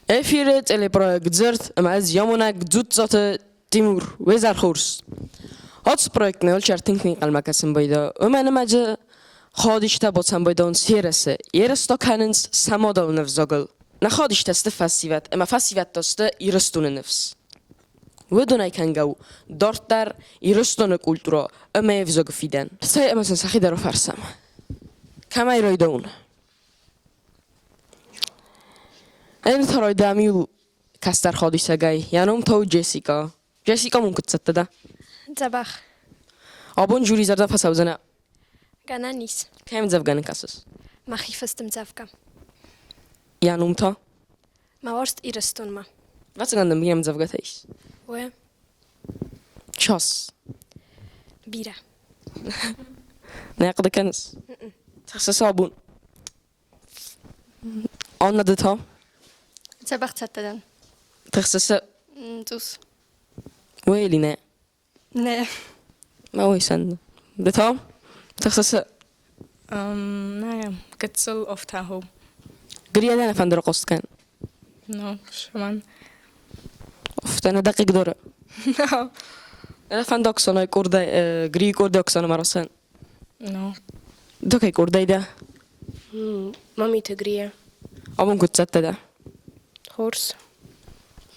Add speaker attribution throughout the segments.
Speaker 1: Эфиры телепроект «Дзырд» ӕмӕ ӕз йӕ Дзуццаты Тимур, уе хорз. Ацы проектмӕ алчи тынг ӕнхъӕлмӕ кӕсын байдайы, уымӕн ӕмӕ дзы хадистӕ бацамбайдӕуынц ерысы. Ерыстӕ кӕнынц сӕ мадӕлон ӕвзагыл. Нӕ хадистӕ сты фӕсивӕд ӕмӕ фӕсивӕд та сты Ирыстоны ныфс. Уыдонӕй кӕнгӕ у дарддӕр Ирыстоны культурӕ ӕмӕ ӕвзагы фидӕн. Цӕй ӕмӕ сын сӕхи дӕр афӕрсӕм. Кӕмӕй райдайон? Ӕнӕ дам-иу кӕстӕр ходисӕгӕй. Йӕ ном та у Джессика. Джессика мын куыд цӕттӕ дӕ?
Speaker 2: Дзӕбӕх.
Speaker 1: Абон жюри зӕрдӕ фӕцӕудзӕнӕ?
Speaker 2: Гӕнӕн ис.
Speaker 1: Кӕм ӕмдзӕвгӕ ныккӕсыс?
Speaker 2: Мӕхи фыст ӕмдзӕвгӕ.
Speaker 1: Йӕ ном та?
Speaker 2: Мӕ уарзт Ирыстонмӕ.
Speaker 1: Ӕвӕццӕгӕн дын бирӕ ӕмдзӕвгӕтӕ ис.
Speaker 2: Уӕ.
Speaker 1: Час.
Speaker 2: Бирӕ.
Speaker 1: Нӕ хъуыды кӕныс? Тыхсыс абон? Анна, ды та?
Speaker 3: Дзӕбӕх цӕттӕ дӕн.
Speaker 1: Тыхсыс?
Speaker 3: Цъус.
Speaker 1: Уый Элинӕ?
Speaker 3: Нӕ.
Speaker 1: Мӕ уый сӕн. Ды та? Тыхсыс?
Speaker 4: Нӕ, гыццыл офтӕху.
Speaker 1: Гриа нӕ фӕндыр хъуыст кӕн.
Speaker 4: No, шаман.
Speaker 1: Офтӕ нӕ дӕ хъыгдары?
Speaker 4: No.
Speaker 1: Нӕ фӕнды Оксанай къордӕй, Грийы къордӕй Оксана Маросӕн?
Speaker 4: No.
Speaker 1: Ды кӕй къордӕй дӕ?
Speaker 5: Мамиты Грия.
Speaker 1: Абон куыд цӕттӕ дӕ?
Speaker 5: Хорз.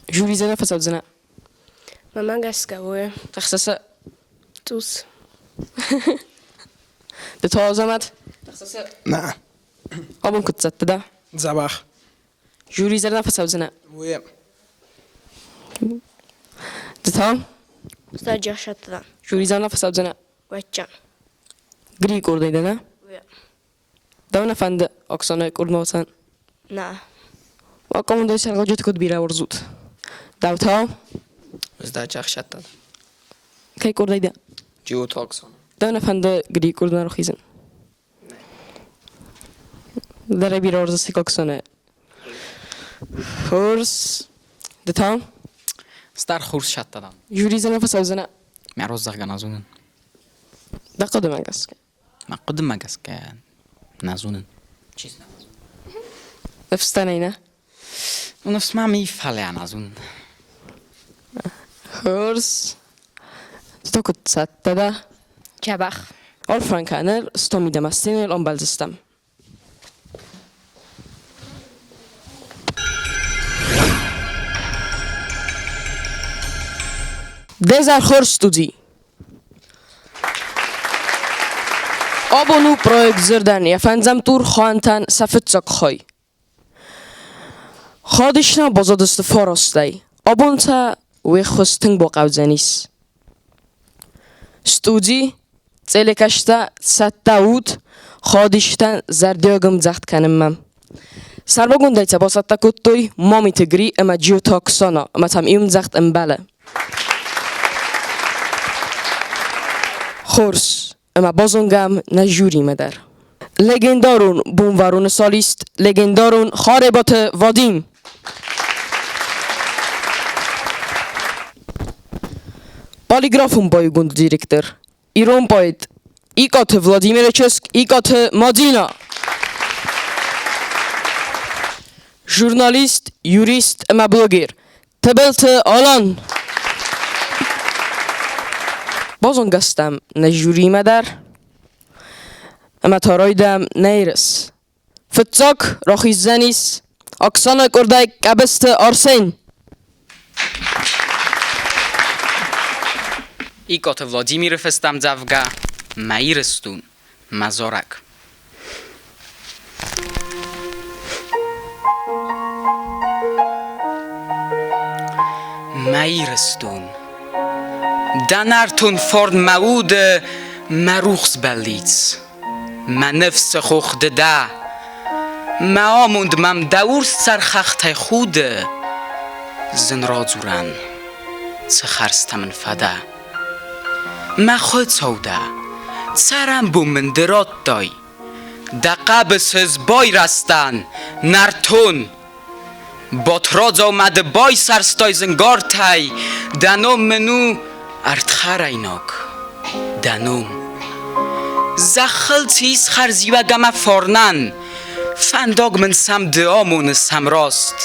Speaker 1: Жюризӕ нӕ фӕцӕудзынӕ?
Speaker 5: Мӕмӕ гӕсгӕ уы.
Speaker 1: Тыхсысы?
Speaker 5: Цъус.
Speaker 1: Ды та, Азӕмӕт? Тыхсысы?
Speaker 6: Нӕ.
Speaker 1: Абон куыд цӕттӕ дӕ?
Speaker 6: Дзӕбӕх.
Speaker 1: Жюризӕ нӕ фӕцӕудзынӕ?
Speaker 6: Уе.
Speaker 1: Ды та?
Speaker 5: Саджашатра.
Speaker 1: Жюризӕ нӕ фӕцӕудзынӕ?
Speaker 5: Уӕчча.
Speaker 1: Грийы къордӕй дӕ, нӕ?
Speaker 5: Уе.
Speaker 1: Дӕу нӕ фӕнды Оксанайы къордмӕ уыцӕн?
Speaker 5: Нӕ.
Speaker 1: Уӕ командӕйы сӕргълӕуджыты куыд бирӕ уарзут? Дӕу та?
Speaker 7: Сдача ӕхсадтан.
Speaker 1: Кӕй къордӕй дӕ?
Speaker 7: Джиоты Оксана.
Speaker 1: Дӕу нӕ фӕнды Грийы къордмӕ рахизын? Дӕрӕй бирӕ уарзыс Оксанӕ. Хорз. Ды та?
Speaker 7: Стар хорз сӕттӕ
Speaker 1: Жюризӕ нӕ фӕцӕудзынӕ?
Speaker 7: Мӕ роздзӕгъгӕ нӕ зонын.
Speaker 1: Дӕ хъуыдымӕ гӕсгӕ?
Speaker 7: Мӕ хъуыдымӕ гӕсгӕ нӕ зонын. Честно.
Speaker 1: Ныфстӕнӕй нӕ?
Speaker 7: Ныфс мӕм и, фӕлӕ нӕ зонын.
Speaker 1: Хорз. Ды та куыд цӕттӕ дӕ?
Speaker 3: Дзӕбӕх.
Speaker 1: Алфранканер стом идӕм сценӕйыл ӕмбӕлдзыстӕм. Де хорз студи. Абон у проект дзырдӕн йӕ фӕндзӕм тур Хуантӕн сӕ фыццаг хай. Хадисна базадысты фарастӕй. Абон та уе ххуыс тынг бахъӕудзӕнис. Студи Цъелекӕстӕ цӕттӕ ут хадистӕн зӕрдиаг ӕмдзӕгъд кӕнынмӕ. Сӕрмагондӕй сӕ бацӕттӕ кодтой Мамиты Гри ӕмӕ Джиоты Оксана ӕмӕ сӕм ӕмдзӕгъд ӕмбӕлы. Хорз, ӕмӕ базонгӕм нӕ жюримӕ дӕр. Легендарон бонвӕроны солист, легендарон Харебаты Вадим. Полиграфон баиугонды директор, ирон поэт Икъаты Владимиры чызг Икъаты Мадинӕ. Журналист, юрист ӕмӕ блогер Тыбылты Алан. Базонгӕ стӕм нӕ жюримӕ дӕр ӕмӕ та райдайӕм нӕ ерыс. Фыццаг рахиздзӕнис Оксана къордӕй Къӕбысты Арсен.
Speaker 7: Икъоты Владимиры фыст ӕмдзӕвгӕ «Мӕ Ирыстон, мӕ зарӕг». Мӕ Ирыстон, дӕ нӕртон фарн мӕ уды мӕ рухс бӕллиц. Мӕ ныфсы хох ды дӕ. Мӕ амонд мӕм дӕ урс сӕр хӕхтӕй худы. Зын радзурӕн, цы хӕрзтӕ мын фӕдӕ. Мӕ хуыцау дӕ, цӕрӕнбон мын ды радтай. Дӕ хъӕбысы сбайрӕзтӕн, нӕртон. Батрадзау мӕ ды байсӕрстай зынгартӕй, Дӕ ном мын у ӕрдхӕрӕйнаг, дӕ ном. Зӕххыл цы ис хӕрзиуӕг ӕмӕ фарнӕн, Фӕндаг мын сӕм ды амоныс ӕмраст.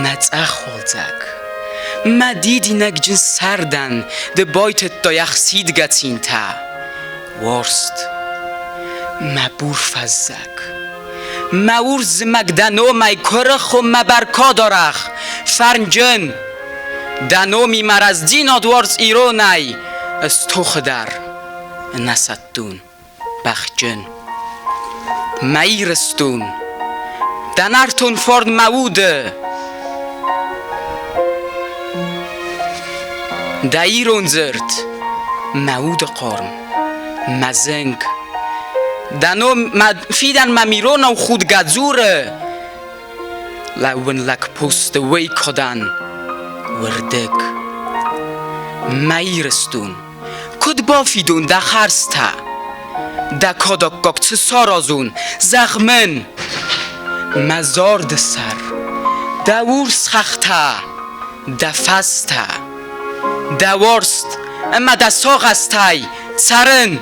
Speaker 7: Мӕ цъӕх уалдзӕг, мӕ дидинӕгджын сӕрдӕн ды байтыдтай ӕхсидгӕ цинтӕ. Уарзт, мӕ бур фӕззӕг, мӕ урс зымӕг дӕ номӕй куырыхон мӕ бӕркадарӕх, фӕрнджын. Дӕ номимӕ рӕздзинад уарз иронӕй, ыстохы дӕр ӕнӕсӕттон, бӕхджын. Мӕ Ирыстон, дӕ нӕртон фарн мӕ уды. Дӕ ирон дзырд, мӕ уды хъарм, мӕ зынг. Дӕ ном мӕ фидӕн мӕм иронау худгӕ дзуры. Лӕууын лӕгпусты уый кодӕн уырдыг. Мӕ Ирыстон, куыд бафидон дӕ хӕрзтӕ? Дӕ кадӕггаг цы саразон, зӕгъ мын? Мӕ зарды сӕр, дӕ урс хӕхтӕ, дӕ фӕзтӕ, дӕ уарзт ӕмӕ дӕ сагъӕстӕй цӕрын.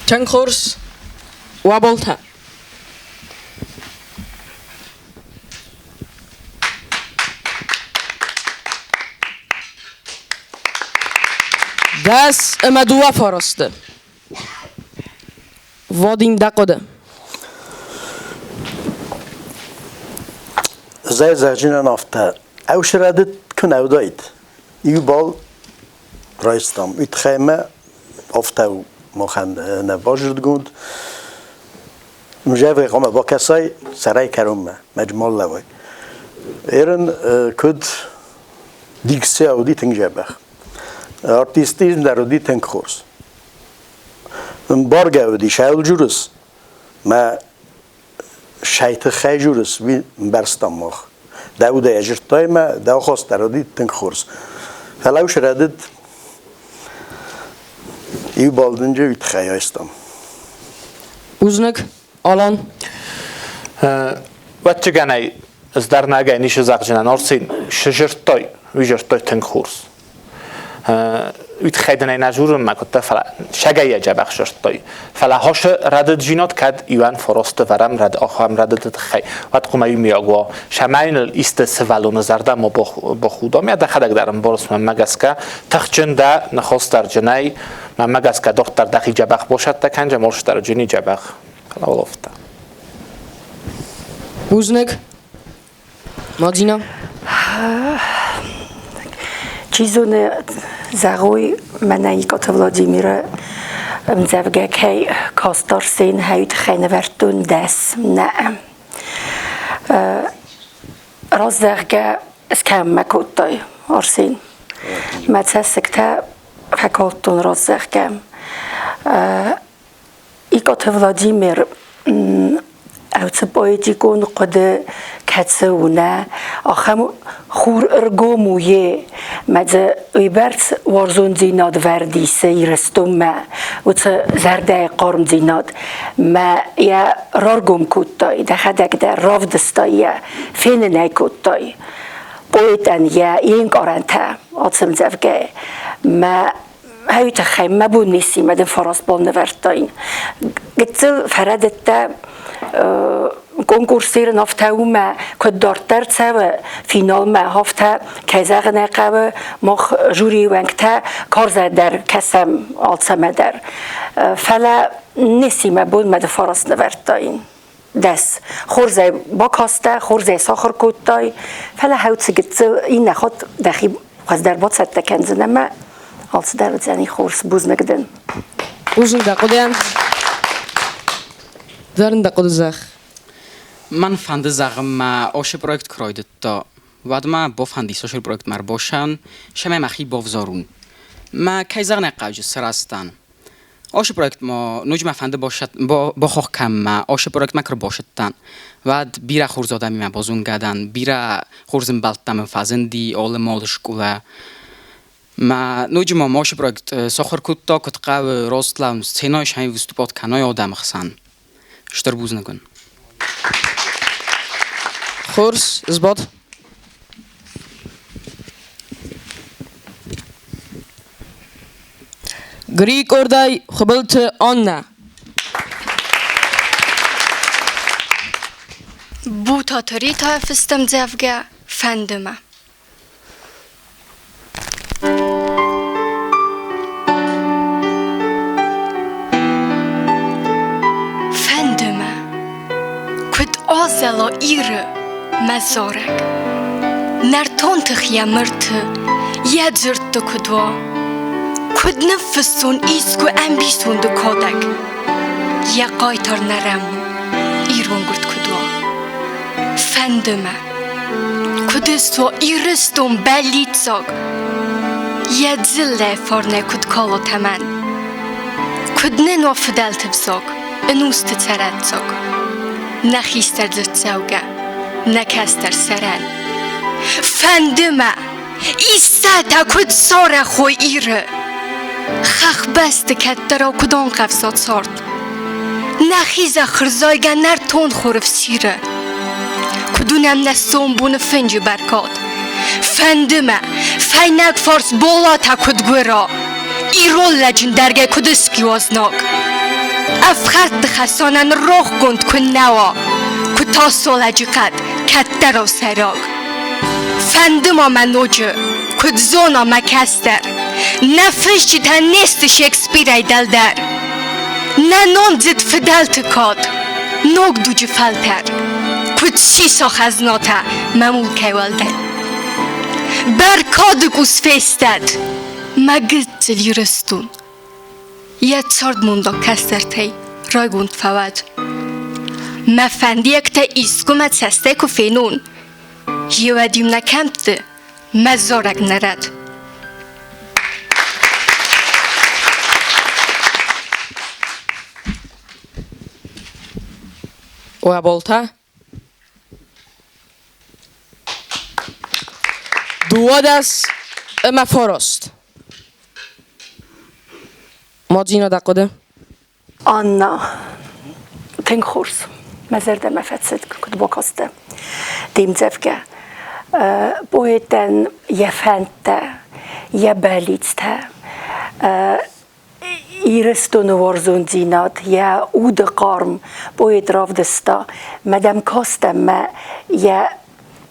Speaker 1: Тынг хорз уӕ болтӕ. Дӕс ӕмӕ дыууӕ фарасты. Вадим, дӕ хъуыды.
Speaker 6: Зӕй зӕгъджынӕн афтӕ, ӕвсрӕдыд куы нӕ уыдаид, иу бал райстам. Уый тыххӕй мӕ афтӕ у махӕн нӕ базырдгонд. Мжӕвӕй хъуамӕ бакӕсай сӕрӕй кӕронмӕ, мӕджмал лӕвай. Ерын куыд дикция уыди тынг дзӕбӕх. Артистизм дӕр уыди тынг хорз. Ӕмбаргӕ уыди сӕлджурыс, мӕ сӕй тыххӕй журыс, уый ӕмбӕрстам мах. Дӕ удӕй ӕзырдтай мӕ, дӕ ахаст дӕр уыди тынг хорз. Фӕлӕ ус рӕдыд иу балдынджы уый тыххӕй айстам.
Speaker 1: Бузныг, Алан.
Speaker 8: Вӕццӕгӕнӕй ӕз дӕр нагӕй ницы зӕгъдзынӕн, Арсен сызырдтой, уый зырдтой тынг хорз. Уый тыххӕй дын ӕй нӕ дзурынмӕ куыддӕр, фӕлӕ сӕгӕйӕ дзӕбӕх сырдтой. Фӕлӕ хосы рӕдыддзинад кӕд иуӕн форосты вӕрӕм рӕд ахӕм рӕдыды тыххӕй, уӕд хъуамӕ иумиаг уа. Сӕмӕй исты сывӕллоны зӕрдӕмӕ бахудом, йӕ дӕхӕдӕг дӕр ӕмбарыс мӕнмӕ гӕсгӕ, тыхджын дӕ, ныхосдӕрджынӕй, мӕнмӕ гӕсгӕ дохтыр дӕхи дзӕбӕх босӕттӕ кӕн, морсдӕрджыни дзӕбӕх. Фӕлӕ
Speaker 1: Бузныг. Мадина?
Speaker 9: Чи зоны, зӕгъой, мӕнӕ Икъаты Владимиры ӕмдзӕвгӕ кӕй каст Арсен хӕй нывӕрдтон дӕс нӕ. Раст зӕгъгӕ, скӕммӕ кодтай, Арсен. Мӕ цӕссыгтӕ фӕкалдтон раст зӕгъгӕ. Икъаты Владимир ӕвцы поэтикон хъуыды кӕцы у нӕ, ахӕм хур ӕргом у йе, мӕ дзы уыйбӕрц уарзондзинад вӕрд исы Ирыстонмӕ, уыцы зӕрдӕйы хъармдзинад мӕ йӕ раргом кодтай, дӕхӕдӕг дӕр равдыстай йӕ, фенын ӕй кодтай. Поэтӕн йӕ йе нкъарӕнтӕ ацы ӕмдзӕвгӕйы мӕ Хӕй тыххӕй мӕ бон ницы мӕ дын фарастбол нывӕрдтаин. Гыццыл фӕрӕдыдтӕ конкурсирын афтӕ у мӕ куыд дарддӕр цӕуы финалмӕ, афтӕ, кӕй зӕгъын ӕй хъӕуы, мах жюрийы уӕнгтӕ карзӕй дӕр кӕсӕм алцӕмӕ дӕр. Фӕлӕ ницы мӕ бон мӕ дын фараст нывӕрдтаин. Дӕс. Хорзӕй бакастӕ, хорзӕй сахуыр кодтай, фӕлӕ хӕуцы гыццыл иннӕ хатт дӕхи хуыздӕр бацӕттӕ кӕндзынӕ ӕмӕ алцыдӕр уыдзӕни хорз. Бузныг дын.
Speaker 1: Бузныг дӕ хъуыдыйӕн. Дӕрын дӕ хъуыды зӕгъ.
Speaker 7: Мӕн фӕнды зӕгъын мӕ оши проект куы райдыдта, уӕд ма бофӕнди social проектмӕ ӕрбосӕн, сӕмӕ мӕхи бовзарун. Мӕ кӕй зӕгъын ӕй хъӕуы, сырӕзтӕн. Оши проектмӕ ноджы мӕ фӕнды бохох кӕммӕ, оши проектмӕ куы рбосыдтӕн, уӕд бирӕ хорз адӕмимӕ базонгӕ дӕн, бирӕ хорз ӕмбӕлттӕ мын фӕзынди алы-малы скъола. Мӕ ноджы ма оши проект сахуыр кодта, куыд хъӕуы раст лӕууын сценӕйы сӕм выступать кӕной адӕмы хсӕн. Стыр бузныг уын.
Speaker 1: Хорз, сбад. Грикъордӕй Хуыбылты Аннӕ.
Speaker 3: Бутаты Ритӕ фыст ӕмдзӕвгӕ «Фӕнды мӕ». Фӕнды мӕ, куыд азӕла Иры мӕ зарӕг. Нӕртон тых йӕ мырты, йӕ дзырдты куыд уа. Куыд ныффыссон искуы ӕмбисонды кадӕг. Йӕ хъайтар нӕрӕмон ирон гуырд куыд уа. Фӕнды мӕ, куыд ысуа Ирыстон бӕллиццаг, Йӕ дзыллӕ фарнӕй куыд кала тӕмӕн. Куыд нын уа фыдӕлты взаг, ӕнусты цӕрӕццаг. Нӕ хистӕр дзырддзӕугӕ, нӕ кӕстӕр сӕрӕн. Фӕнды мӕ, Иссӕтӕ куыд сарӕхой Иры, Хӕхбӕсты кӕддӕрау куыд анхъӕвза цард. Нӕхи зӕххы рзайгӕ нӕртон хоры фсиры, Куыд уынӕм нӕ сомбоны фынджы бӕркад. Фӕнды мӕ, фӕйнӕг фарс Болатӕ куыд гуыра, Ирон лӕджы ндӕргӕй куыд ысхъиуа знаг. Ӕфхӕрдты хӕсанӕн рохгонд куы нӕ уа, Куы та солӕджы хъӕд кӕддӕрау сӕйраг. Фӕнды ма мӕ ноджы, куыд зона мӕ кӕстӕр, Нӕ фысджытӕ не сты Шекспирӕй дӕлдӕр. Нӕ номдзыд фыдӕлты кад, ног дуджы фӕлтӕр, Куыд сиса хӕзнатӕ мӕ мулкӕй уӕлдай. Бӕркады къус фестӕд мӕ гыццыл Ирыстон, Йӕ цардмондаг кӕстӕртӕй райгонд фӕуӕд. Мӕ фӕндиӕгтӕ искуы мӕ цӕстӕй куы фенон, Еуӕд-иу нӕ кӕмтты мӕ зарӕг нӕрӕд.
Speaker 1: Уӕболтӕ 12 ӕмӕ 9. Мадзина, дӕ хъуыды?
Speaker 9: Анна, тынг хорз. Мӕ зӕрдӕмӕ фӕцыд, куыд бакастӕ де мдзӕвгӕ. Поэтӕн йӕ фӕндтӕ, йӕ бӕллицтӕ, Ирыстоны уарзондзинад, йӕ уды хъарм поэт равдыста. Мӕ дӕм кастӕн мӕ йӕ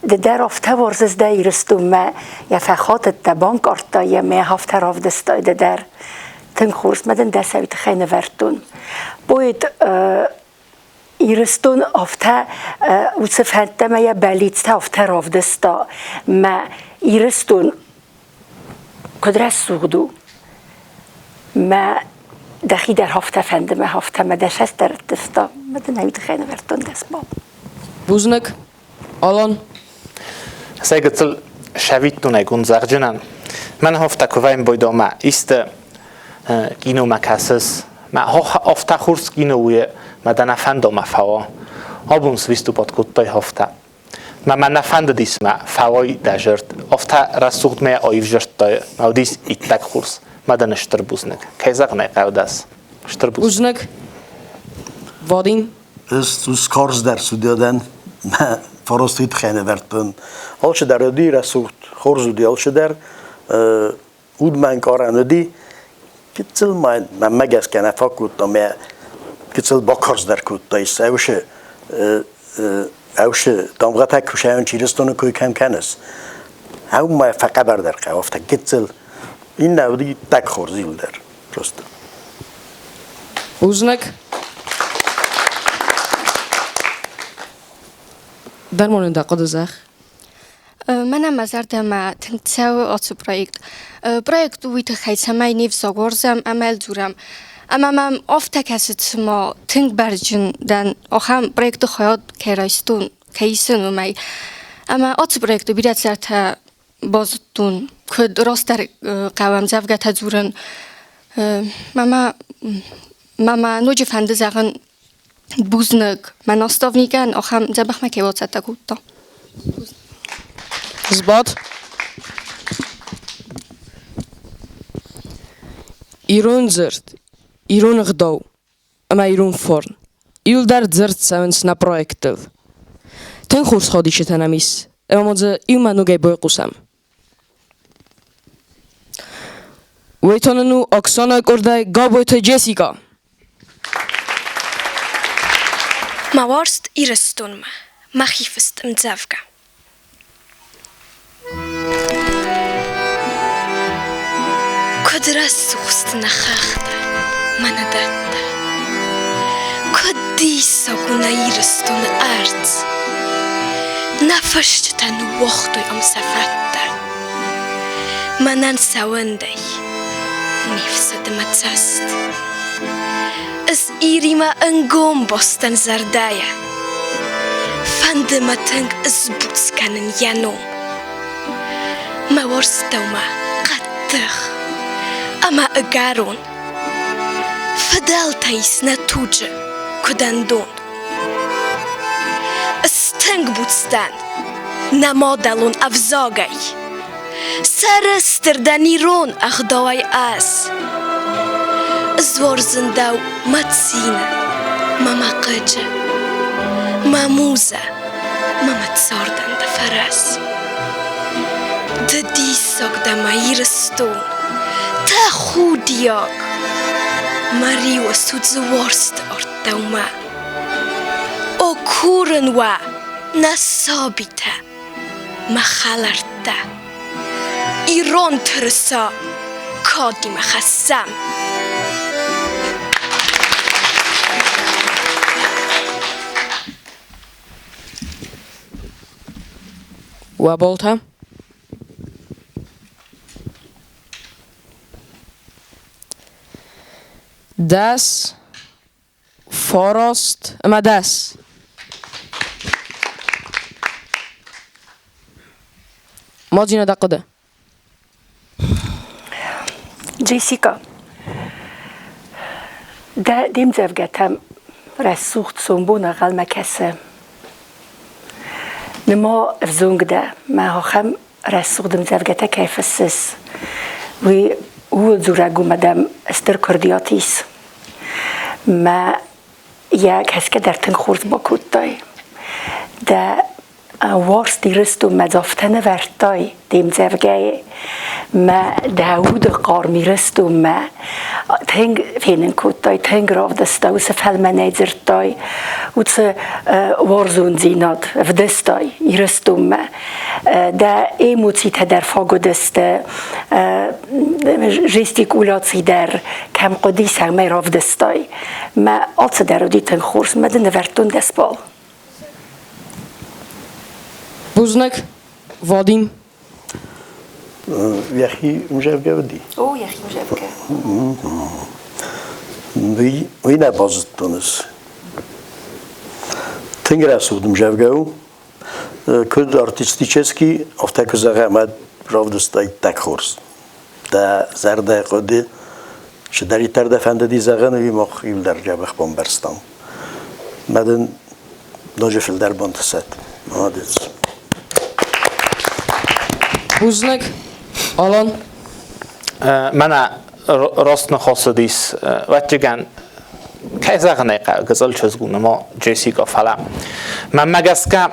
Speaker 9: ды дӕр афтӕ уарзыс дӕ Ирыстонмӕ, йӕ фӕхатыдтӕ, банкъардта йӕ, мӕ афтӕ равдыстай ды дӕр. Тынг хорз, мӕ дын дӕ сӕ уый тыххӕй нывӕрдтон. Поэт Ирыстон афтӕ уыцы фӕндтӕ мӕ йӕ бӕллицтӕ афтӕ равдыста, мӕ Ирыстон куыд рӕсугъд у, мӕ дӕхи дӕр афтӕ фӕнды, мӕ афтӕ мӕ дӕ цӕст дӕр ӕрттывта, мӕ дын ӕй уый тыххӕй нывӕрдтон дӕ бал.
Speaker 1: Бузныг, Алан.
Speaker 8: Сӕ гыццыл сӕвиттонӕй зӕгъджынӕн. Мӕн афтӕ куы вӕййын бойдомӕ, исты киномӕ кӕсыс, мӕ афтӕ хорз кино у, мӕ дӕ нӕ фӕндомӕ фӕуа. Абон свиступат кодтай афтӕ. Мӕ мӕ нӕ фӕндыдис мӕ фӕуай дӕ зӕрд. Афтӕ рӕсугъд мӕ аивзӕрдтай, мӕ уыдис иттӕг хорз. Мӕ дын стыр бузныг. Кӕй зӕгъын ӕй хъӕуы дӕс. Стыр бузныг.
Speaker 1: Бузныг. Вадим.
Speaker 6: Ӕз карздӕр судья дӕн, мӕ фарасты тыххӕй нывӕрдтон. Алчидӕр уыди рӕсугъд, хорз уыди алчидӕр. Уд мӕ ӕнкъарӕн уыди. Гыццыл ма мӕнмӕ гӕсгӕ нӕ фаг кодта, мӕ гыццыл бакарздӕр кодта. Ӕвсы, ӕвсы дамгъӕтӕ кусӕн Чырыстоны кой кӕм кӕныс, ау ма фӕхъӕбӕрдӕр хъӕуы, афтӕ гыццыл. Иннӕ уыди иттӕг хорз иуылдӕр просто.
Speaker 1: Бузныг. Дӕрмонӕн дӕ хъуыды зӕгъ.
Speaker 3: Мӕнӕ мӕ зӕрдӕмӕ тынг цӕуы ацы проект. Проект у уый тыххӕй, цӕмӕй не взаг уарзӕм ӕмӕ йыл дзурӕм. Ӕмӕ мӕм афтӕ кӕсы, цыма тынг бӕрнджын дӕн ахӕм проекты хайад кӕй райстон, кӕй исын, уымӕй. Ӕмӕ ацы проекты бирӕ цӕртӕ базыдтон, куыд растдӕр хъӕуы ӕмдзӕвгӕтӕ дзурын. Мӕ мӕ ноджы фӕнды зӕгъын бузныг мӕ наставникӕн, ахӕм дзӕбӕх мӕ кӕй бацӕттӕ кодта.
Speaker 1: Сбад. Ирон дзырд, ирон ӕгъдау ӕмӕ ирон фарн иуылдӕр дзырд цӕуынц нӕ проектыл. Тынг хорз ходисджытӕ нӕм ис, ӕмӕ ма дзы иумӕ ногӕй байхъусӕм. Уый та нын у Оксана къордӕй Габойты Джессика.
Speaker 2: Мӕ уарзт Ирыстонмӕ, мӕхи фыст ӕмдзӕвгӕ. Куыд рӕсугъд нӕ хӕхтӕ, мӕнӕ дӕттӕ! Куыд диссаг у нӕ Ирыстоны ӕрдз! Нӕ фысджытӕ ныууагътой ам сӕ фӕдтӕ. Мӕнӕн сӕ уындӕй не фсӕды мӕ цӕст. Ӕз Иримӕ ӕнгом бостӕн зӕрдӕйӕ. Фӕнды мӕ тынг ысбуц кӕнын йӕ ном. Мӕ уарзт дӕумӕ хъӕддых ӕмӕ ӕгӕрон. Фыдӕлтӕ ис нӕ туджы, куыд ӕндон. Ыстынг буц дӕн нӕ мадӕлон ӕвзагӕй. Сӕрыстыр дӕн ирон ӕгъдауӕй ӕз. Ысуарзын дӕу мӕ цины, мӕ мӕ хъыджы, Мӕ музӕ, мӕ мӕ цардӕн дӕ фӕрӕз. Ды диссаг дӕ, мӕ Ирыстон, тӕхудиаг! Мӕ риуы судзы уарзты арт дӕумӕ. О, курын уӕ, нӕ сабитӕ, мӕ хӕлӕрттӕ! Ирон тырыса кадимӕ хӕссӕм!
Speaker 1: Уӕ болтӕ? 10, 9 ӕмӕ 10. Мадзина, дӕ хъуыды?
Speaker 9: Джессика, дӕ де мдзӕвгӕтӕм рӕсугъд сомбон ӕнхъӕлмӕ кӕсы. Нырма ӕвзонг дӕ, мӕ ахӕм рӕсугъд ӕмдзӕвгӕтӕ кӕй фыссыс, уый ууыл дзурӕг у, мӕ дӕм стыр курдиат ис. Мӕ йӕ кӕсгӕ дӕр тынг хорз бакодтай. Дӕ уарзт Ирыстонмӕ афтӕ нывӕрдтай де мдзӕвгӕйы, мӕ дӕ уды хъарм Ирыстонмӕ тынг фенын кодтай, тынг равдыстай, уыцы фӕлмӕнӕй дзырдтай, уыцы уарзондзинад ӕвдыстай Ирыстонмӕ. Дӕ эмоцитӕ дӕр фаг уыдысты, жестикуляци дӕр кӕм хъуыди, цӕмӕй равдыстай. Мӕ алцыдӕр уыди тынг хорз, мӕ дын нывӕрдтон дӕс балл.
Speaker 1: Бузныг, Вадим.
Speaker 6: Йӕхи мзӕвгӕ уыди?
Speaker 9: О, йӕхи мзӕвгӕ.
Speaker 6: Уый нӕ базыдтон ӕз. Тынг рӕсугъд мзӕвгӕ у. Куыд артистический, афтӕ куы зӕгъӕм, уӕд равдыста иттӕг хорз. Дӕ зӕрдӕйы хъуыды чидӕриддӕр дӕ фӕндыди зӕгъын, уый мах иуылдӕр дзӕбӕх бамбӕрстам. Мӕ дын ноджы фылдӕр бантысӕд. Молодец.
Speaker 1: Бузныг, Алан.
Speaker 8: Мӕнӕ раст ныхасыдис, ӕвӕццӕгӕн, кӕй зӕгъын ӕй хъӕуы, гыццыл чызг у нырма Джессика, фӕлӕ мӕнмӕ гӕсгӕ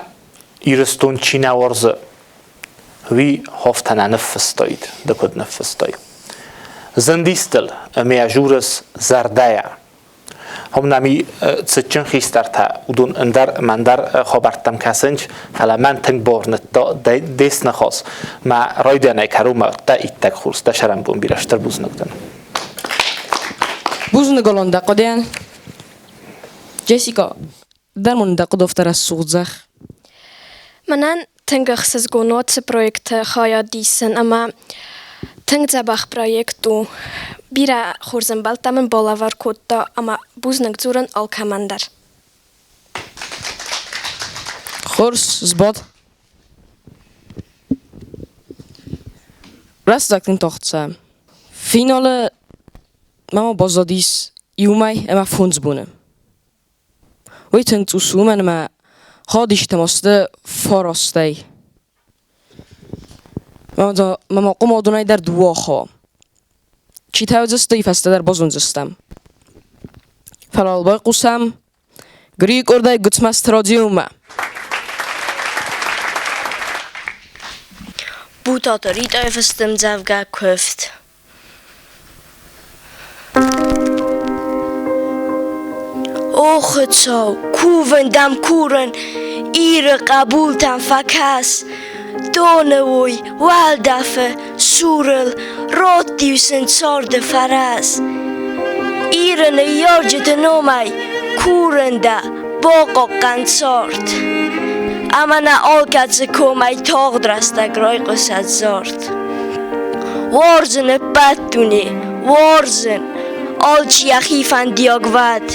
Speaker 8: Ирыстон чи нӕ уарзы, уый афтӕ нӕ ныффыстаид, ды куыд ныффыстай. Зындис дыл ӕмӕ журыс зӕрдӕйӕ. Хом нӕм цытджын хистӕртӕ, уыдон ӕндӕр ӕмӕ ӕндӕр хабӕрттӕм кӕсынц, фӕлӕ мӕн тынг бауырныдта дес ныхас. Мӕ райдианӕй кӕронмӕ дӕ иттӕг хорз, дӕ сӕрӕнбон бирӕ стыр бузныг дын.
Speaker 1: Бузныг, Алан, дӕ хъуыдыйӕн. Джессика, дӕ мын дӕ хъуыды афтӕ рӕсугъд зӕгъ.
Speaker 2: Мӕнӕн тынг ӕхсызгон у ацы проекты хайад исын ӕмӕ тынг дзӕбӕх проект у. Бирӕ хорз ӕмбӕлттӕ мын балӕвар кодта ӕмӕ бузныг дзурын алкӕмӕн дӕр.
Speaker 1: Хорз, сбад. Рӕстӕг тынг тагъд цӕуы. Финалы ма баззадис иу мӕй ӕмӕ 5 боны. Уый тынг цъус у, уымӕн ӕмӕ хадистӕм сты фарастӕй. Мӕ ма къуымодонӕй дӕр дыууӕ хо. Чи та уыдзысты, фӕстӕдӕр базондзыстӕм. Фӕлӕ уал байхъусӕм Грийы къордӕй Гуыцмӕзты Родионмӕ.
Speaker 5: Бутаты Ритъайы фыст ӕмдзӕвгӕ «Куывд». О Хуыцау, кувын дӕм курын, Иры хъӕбултӕм фӕкӕс. Доны уой, уӕлдӕфы, сурыл, Радт-иу сын царды фӕрӕз. Иры ныййарджыты номӕй курын дӕ, бахъахъхъӕн цард. Ӕмӕ нӕ алкӕцы комӕй тагъд рӕстӕг райхъуысӕд зард. Уарзын ӕппӕт дуне, уарзын, алчи йӕхи фӕндиаг уӕд.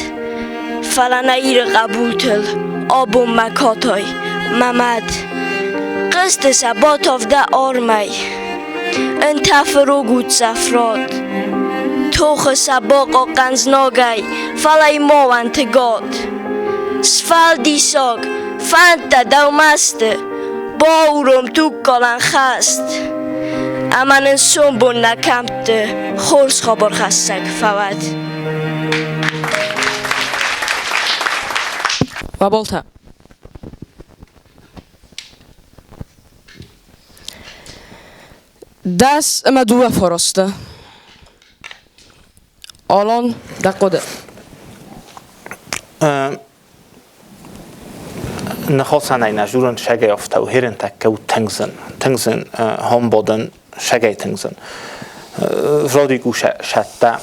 Speaker 5: Фӕлӕ нӕ Иры хъӕбултыл абон мӕ катай, мӕ мад. Хъызты сӕ батав дӕ армӕй, ӕнтӕфы рог уддзӕф рад. Тохы сӕ бахъахъхъӕн знагӕй, фӕлӕ ма уӕнты гад. Сфӕлдисӕг, фӕндтӕ дӕумӕ сты, бауром тугкалӕн хӕст. Ӕмӕ нын сомбон нӕ кӕмтты хорз хабархӕссӕг фӕуӕд.
Speaker 1: Баболта. 12 фарасты. Алан, дӕ хъуыды.
Speaker 8: Ныхосӕнӕй нӕ журын шагӕй офтау херентӕккӕ у тынг зын. Тынг зын хомбодын шагӕй тынг зын. Вроде у сӕттӕ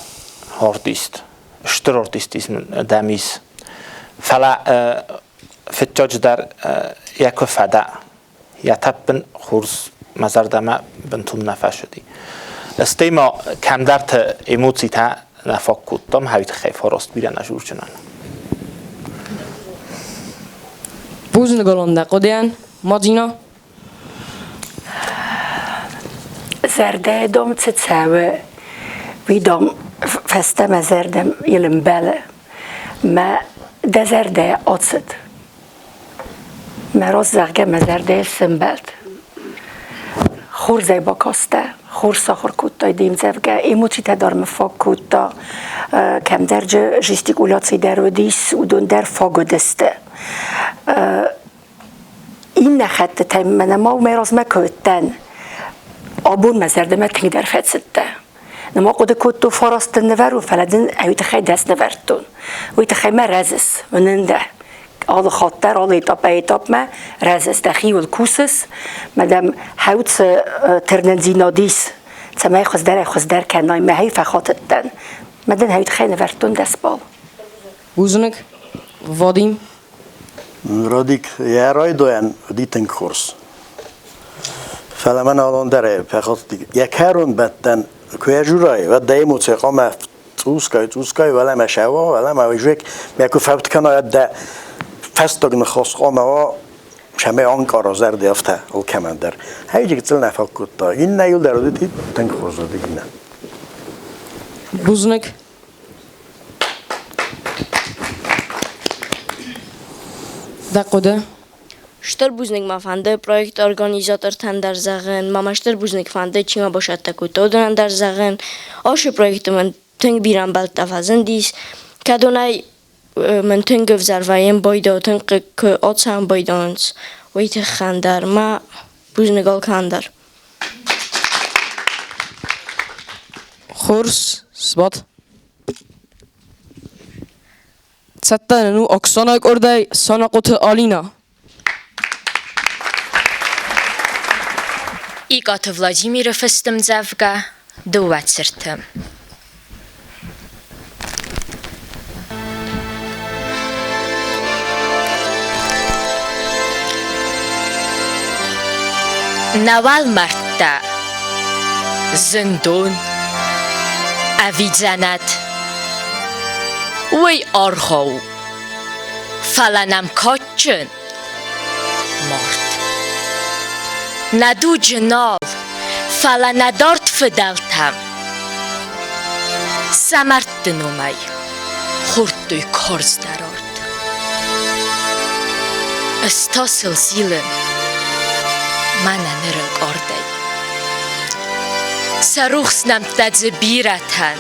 Speaker 8: артист, стыр артистизм дӕм ис. Фӕлӕ фыццаджыдӕр йӕ куы фӕдӕ, йӕ тӕппын хорз мӕ зӕрдӕмӕ бынтон нӕ фӕцыди. Стӕй ма кӕмдӕрты эмоцитӕ нӕ фаг кодтам, хӕй тыххӕй фараст бирӕ нӕ зурджынӕн.
Speaker 1: Бузныг Алан дӕ хъуыдыйӕн. Мадина?
Speaker 9: Зӕрдӕйы дом цы цӕуы, уый дом фӕстӕмӕ зӕрдӕм йыл ӕмбӕлы. Мӕ дӕ зӕрдӕйӕ ацыд. Мӕ роз, зӕгъгӕ, мӕ зӕрдӕйыл сӕмбӕлд. Хорзӕй бакастӕ, хорз сахуыр кодтай де мдзӕвгӕ, эмоцитӕ дӕр мын фаг кодта. Кӕмдӕр жестикуляци дӕр уыдис, уыдон дӕр фаг уыдысты. Иннӕ хӕттытӕй мӕнӕ ма уымӕй размӕ куы уыдтӕн, абон мӕ зӕрдӕмӕ тынгдӕр фӕцыдтӕ. Нӕма хъуыды кодтон фараст дын нывӕрон, фӕлӕ дын ӕй уый тыххӕй дӕс нывӕрдтон. Уый тыххӕй мӕ рӕзыс, уынын дӕ. Алы хатт дӕр, алы этапӕй этапмӕ рӕзыс, дӕхиуыл кусыс, мӕ дӕм хӕуцы тырнындзинад ис, цӕмӕй хуыздӕрӕй-хуыздӕр кӕнай, мӕхи фӕхатыдтӕн. Мӕ дын ӕй уый тыххӕй нывӕрдтон дӕс бал.
Speaker 1: Бузныг, Вадим.
Speaker 6: Радик йӕ райдайӕн уыди тынг хорз. Фӕлӕ мӕн алон дӕр фӕхатыди. Йӕ кӕронбӕттӕн куы ӕжурай, уӕд дӕ эмоци хъуамӕ цъусгай, цъусгай уӕлӕмӕ сӕуа, уӕлӕмӕ уыжек, мӕ куы фӕуд кӕна, уӕд дӕ фӕстаг ныхас хъуамӕ уа, цӕмӕй ӕнкъара зӕрдӕ афтӕ алкӕмӕн дӕр. Ӕй гыццыл нӕ фӕкодта. Иннӕ иу дӕр уыди тынг хорз уыди иннӕ.
Speaker 1: Бузныг. Дӕ хъуыды?
Speaker 5: Стыр бузныг мӕ фӕнды проекты организатортӕн дӕр зӕгъын, ма мӕ стыр бузныг фӕнды, чи мӕ басӕттӕ кодта, уыдонӕн дӕр зӕгъын. Ацы проекты мын тынг бирӕ ӕмбӕлттӕ фӕзындис, кӕдонӕй мын тынг ӕвзӕр вӕййын байдау, тынг хъыг куы ацӕуын байдайынц, уый тыххӕн дӕр мӕ бузныг алкӕмӕн дӕр.
Speaker 1: Хорз, сбад. Цӕттӕ нын у Оксана къордӕй Санахъоты Алина.
Speaker 10: Икъаты Владимиры фыст ӕмдзӕвгӕ Дыууӕ цырты. Нӕуал мӕрдтӕ, зындон ӕви дзӕнӕт, уый аргъау, фӕлӕ нӕм кадджын мард. Нӕ дуджы нал, фӕлӕ нӕ дард фыдӕлтӕм сӕ мӕрдты номӕй хордтой карздӕр арт. Ӕз та сыл зилын мӕнӕ ныр ӕнкъардӕй. Сӕ рухс нӕмттӕ дзы бирӕтӕн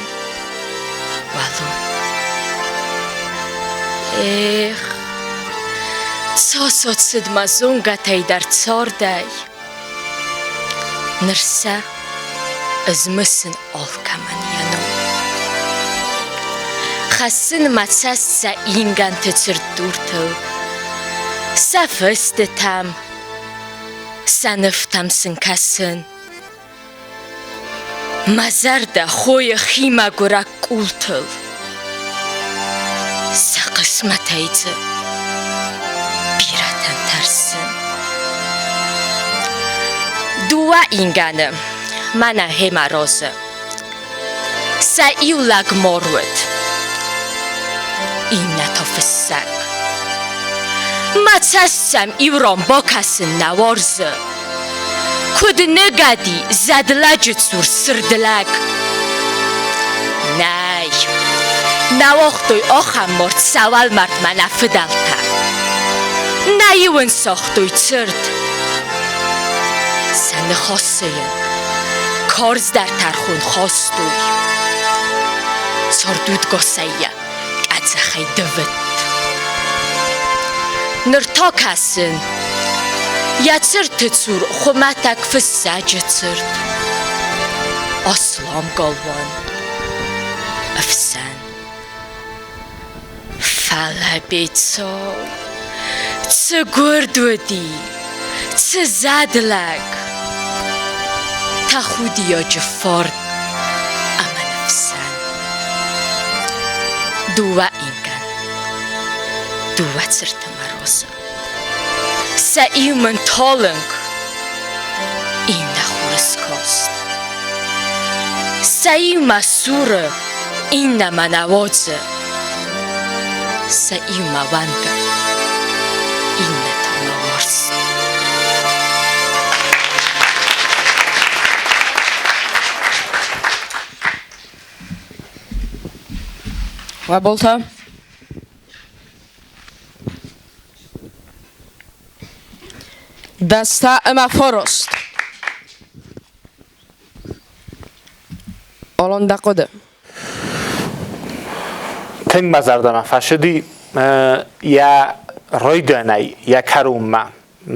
Speaker 10: уӕлон. Эх, цас ацыд мӕ зонгӕтӕй дӕр цардӕй. Ныр сӕ ӕз мысын алкӕмӕн йӕ ном. Хӕссын мӕ цӕст сӕ ингӕнты цырддуртыл, Сӕ фыстытӕм, сӕ нывтӕм сын кӕсын. Мӕ зӕрдӕ хойы химӕгуырӕг къултыл. Сӕ хъысмӕтӕй дзы бирӕтӕн тӕрсын. Дыууӕ ингӕны мӕнӕ гъемӕ розы. Сӕ иу лӕг мор уыд, иннӕ та фыссӕг. Мӕ цӕст сӕм иу ран бакӕсын нӕ уарзы. Куыд ныгӕди зӕдлӕджы цур сырд лӕг? Нӕй, нӕ уагътой ахӕм мард сӕ уӕлмӕрдмӕ нӕ фыдӕлтӕ. Нӕ-иу ын сагътой цырд. Сӕ ныхасы йын карздӕр тӕрхон хастой. Цардудгасӕй йӕ къӕдзӕхӕй дывыдт. Ныр та кӕсын, йӕ цырты цур хуымӕтӕг фыссӕджы цырт. Аслам галуан, ӕфсӕн. Фӕлӕ Бецау цы гуырд уыди, цы зӕд лӕг! Тӕхудиаджы фарн ӕмӕ ныфсӕн. Дыууӕ ингӕн, дыууӕ цырты мӕ розы. Сӕ иу мын талынг, иннӕ хурыскаст. Сӕ иу мӕ цуры, иннӕ мӕ нӕ уадзы. Сӕ иу мӕ уӕнгӕ, иннӕ та мӕ уарзт.
Speaker 1: Уӕ Дӕстӕ ӕмӕ фараст. Алан, дӕ хъуыды?
Speaker 8: Тынг мӕ зӕрдӕмӕ фӕцыди йӕ райдианӕй йӕ кӕронмӕ.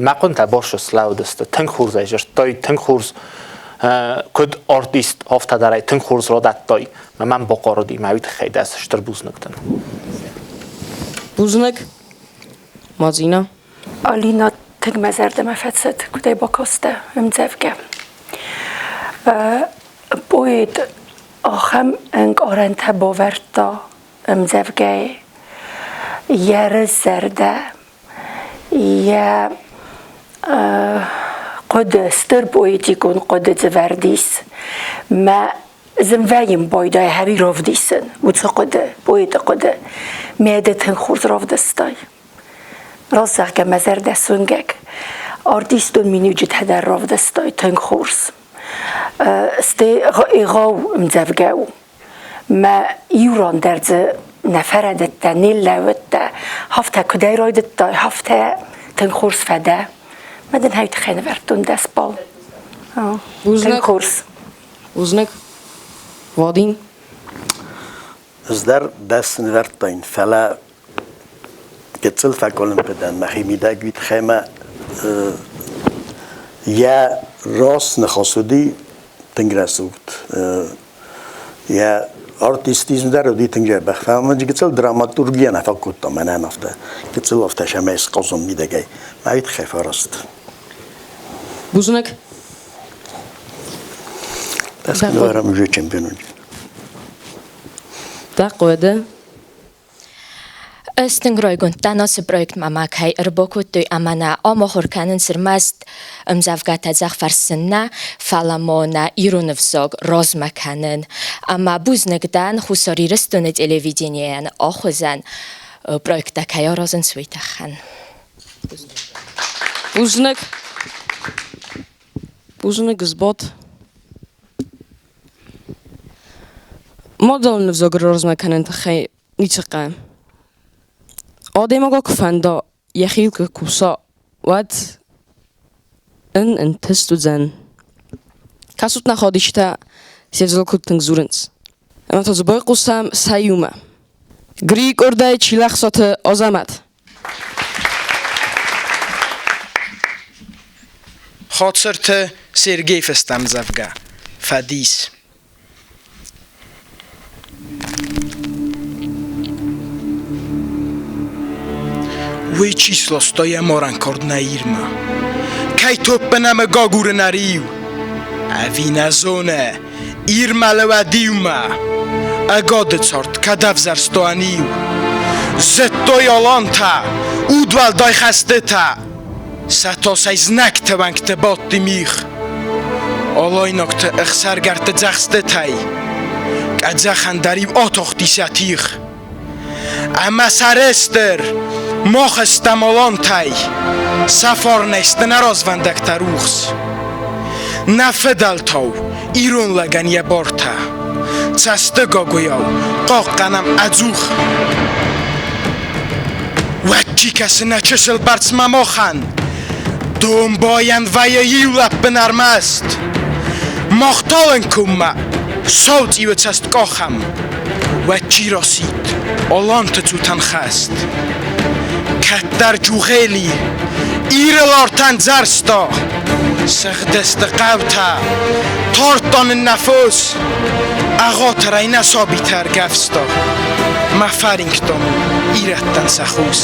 Speaker 8: Мӕ хъуынтӕ борсы слӕудысты, тынг хорзӕй зыдтой, тынг хорз куыд артист, афтӕ дӕр ӕй тынг хорз радӕттой. Мӕ мӕм бахъарыди, мӕ уый тыххӕй дӕ стыр бузныг дӕн.
Speaker 1: Бузныг, Мадзина.
Speaker 9: Алина тынг мӕ зӕрдӕмӕ фӕцыд, куыд ӕй бакастӕ ӕмдзӕвгӕ. Поэт ахӕм ӕнкъарӕнтӕ бавӕрдта ӕмдзӕвгӕйы. Йӕ рыззӕрдӕ, йӕ хъуыды, стыр поэтикон хъуыды дзы вӕрд ис. Мӕ зын вӕййын байдайы хӕри равдисын уыцы хъуыды, поэты хъуыды. Мӕ ды тынг хорз равдыстай. Раст зӕгъгӕ, мӕ зӕрдӕ суынгӕг. Артистон миниуджытӕ дӕр равдыстай тынг хорз. Стӕй егъау ӕмдзӕвгӕ у. Мӕ иу ран дӕр дзы нӕ фӕрӕдыдтӕ, не ллӕууыдтӕ. Афтӕ куыдӕй райдыдтай, афтӕ тынг хорз фӕдӕ. Мӕ дын хай тыххӕй нывӕрдтон дӕс бал. Тынг хорз.
Speaker 1: Бузныг. Вадим?
Speaker 6: Ӕз дӕр дӕс нывӕрдтаин, фӕлӕ гыццыл фӕкъуылымпы дӕн мӕхимидӕг уый тыххӕй мӕ йӕ раст ныхас уыди тынг рӕсугъд. Йӕ артистизм дӕр уыди тынг дзӕбӕх. Фӕлӕ мын гыццыл драматургийӕ нӕ фӕкодта мӕнӕн афтӕ. Гыццыл афтӕ сӕмӕй схъазон мидӕгӕй. Мӕ уый тыххӕй фӕраст.
Speaker 1: Бузныг.
Speaker 6: Das говорим уже чемпион.
Speaker 1: Дӕ хъуыды?
Speaker 10: Ӕз тынг райгонд дӕн ацы проектмӕ ма кӕй ӕрбакодтой ӕмӕ нӕ ам ахуыр кӕнынц ӕрмӕст ӕмдзӕвгӕтӕ дзӕх фӕрсын нӕ, фӕлӕ ма нӕ ирон ӕвзаг размӕ кӕнын. Ӕмӕ бузныг дӕн Хуссар Ирыстоны телевиденийӕн ахуызӕн проекттӕ кӕй аразынц, уый тыххӕн.
Speaker 1: Бузныг. Бузныг, Сбот. Мадӕлон ӕвзаг размӕ кӕныны тыххӕй ницы хъӕуы. Адӕймагы куы фӕнда йӕхиуыл куы куса, уӕд ын ӕнтыст уыдзӕн. Кӕсут нӕ хадисджытӕ се взагыл куыд тынг дзурынц. Ӕмӕ та дзы байхъусӕм сӕ иумӕ. Грийы къордӕй Чилӕхсаты Азӕмӕт.
Speaker 11: Хоцырты Сергей фыста ӕмдзӕвгӕ «Фӕдис». Уый чи сласта йӕ марӕн кард нӕ Ирмӕ? Кӕй топпӕн ӕмӕ гагуры нӕ риу? Ӕви нӕ зоны, Ир мӕлӕуӕд иумӕ? Ӕгады цард кӕд ӕвзӕрста ӕниу? Зыдтой алантӕ, удуӕлдай хӕстытӕ, Сӕ тасӕй знӕгты уӕнгты бадти мигъ. Алайнӕгты ӕхсаргӕрдты дзӕхстытӕй Къӕдзӕхӕн дӕр-иу атахти сӕ тигъ. Ӕмӕ сӕрыстыр мах стӕм алантӕй, Сӕ фарнӕй сты нӕ развӕндӕгтӕ рухс. Нӕ фыдӕлтау ирон лӕгӕн йӕ бартӕ Цӕсты гагуыйау хъахъхъӕнӕм ӕдзух. Уӕд чи кӕсы нӕ чысыл бӕрцмӕ махӕн? Домбайӕн вӕййы иу лӕппын ӕрмӕст. Мах талынг коммӕ сау цъиуы цӕст къахӕм. Уӕд чи расидт аланты цутӕн хӕст? Кӕддӕр Джугъели Ирыл артӕн дзӕрста, Сыгъдысты хъӕутӕ, тардта нын нӕ фос, Ӕгъатырӕй нӕ сабитӕ ӕргӕвста, Мӕ фӕринктон ирӕттӕн сӕ хос.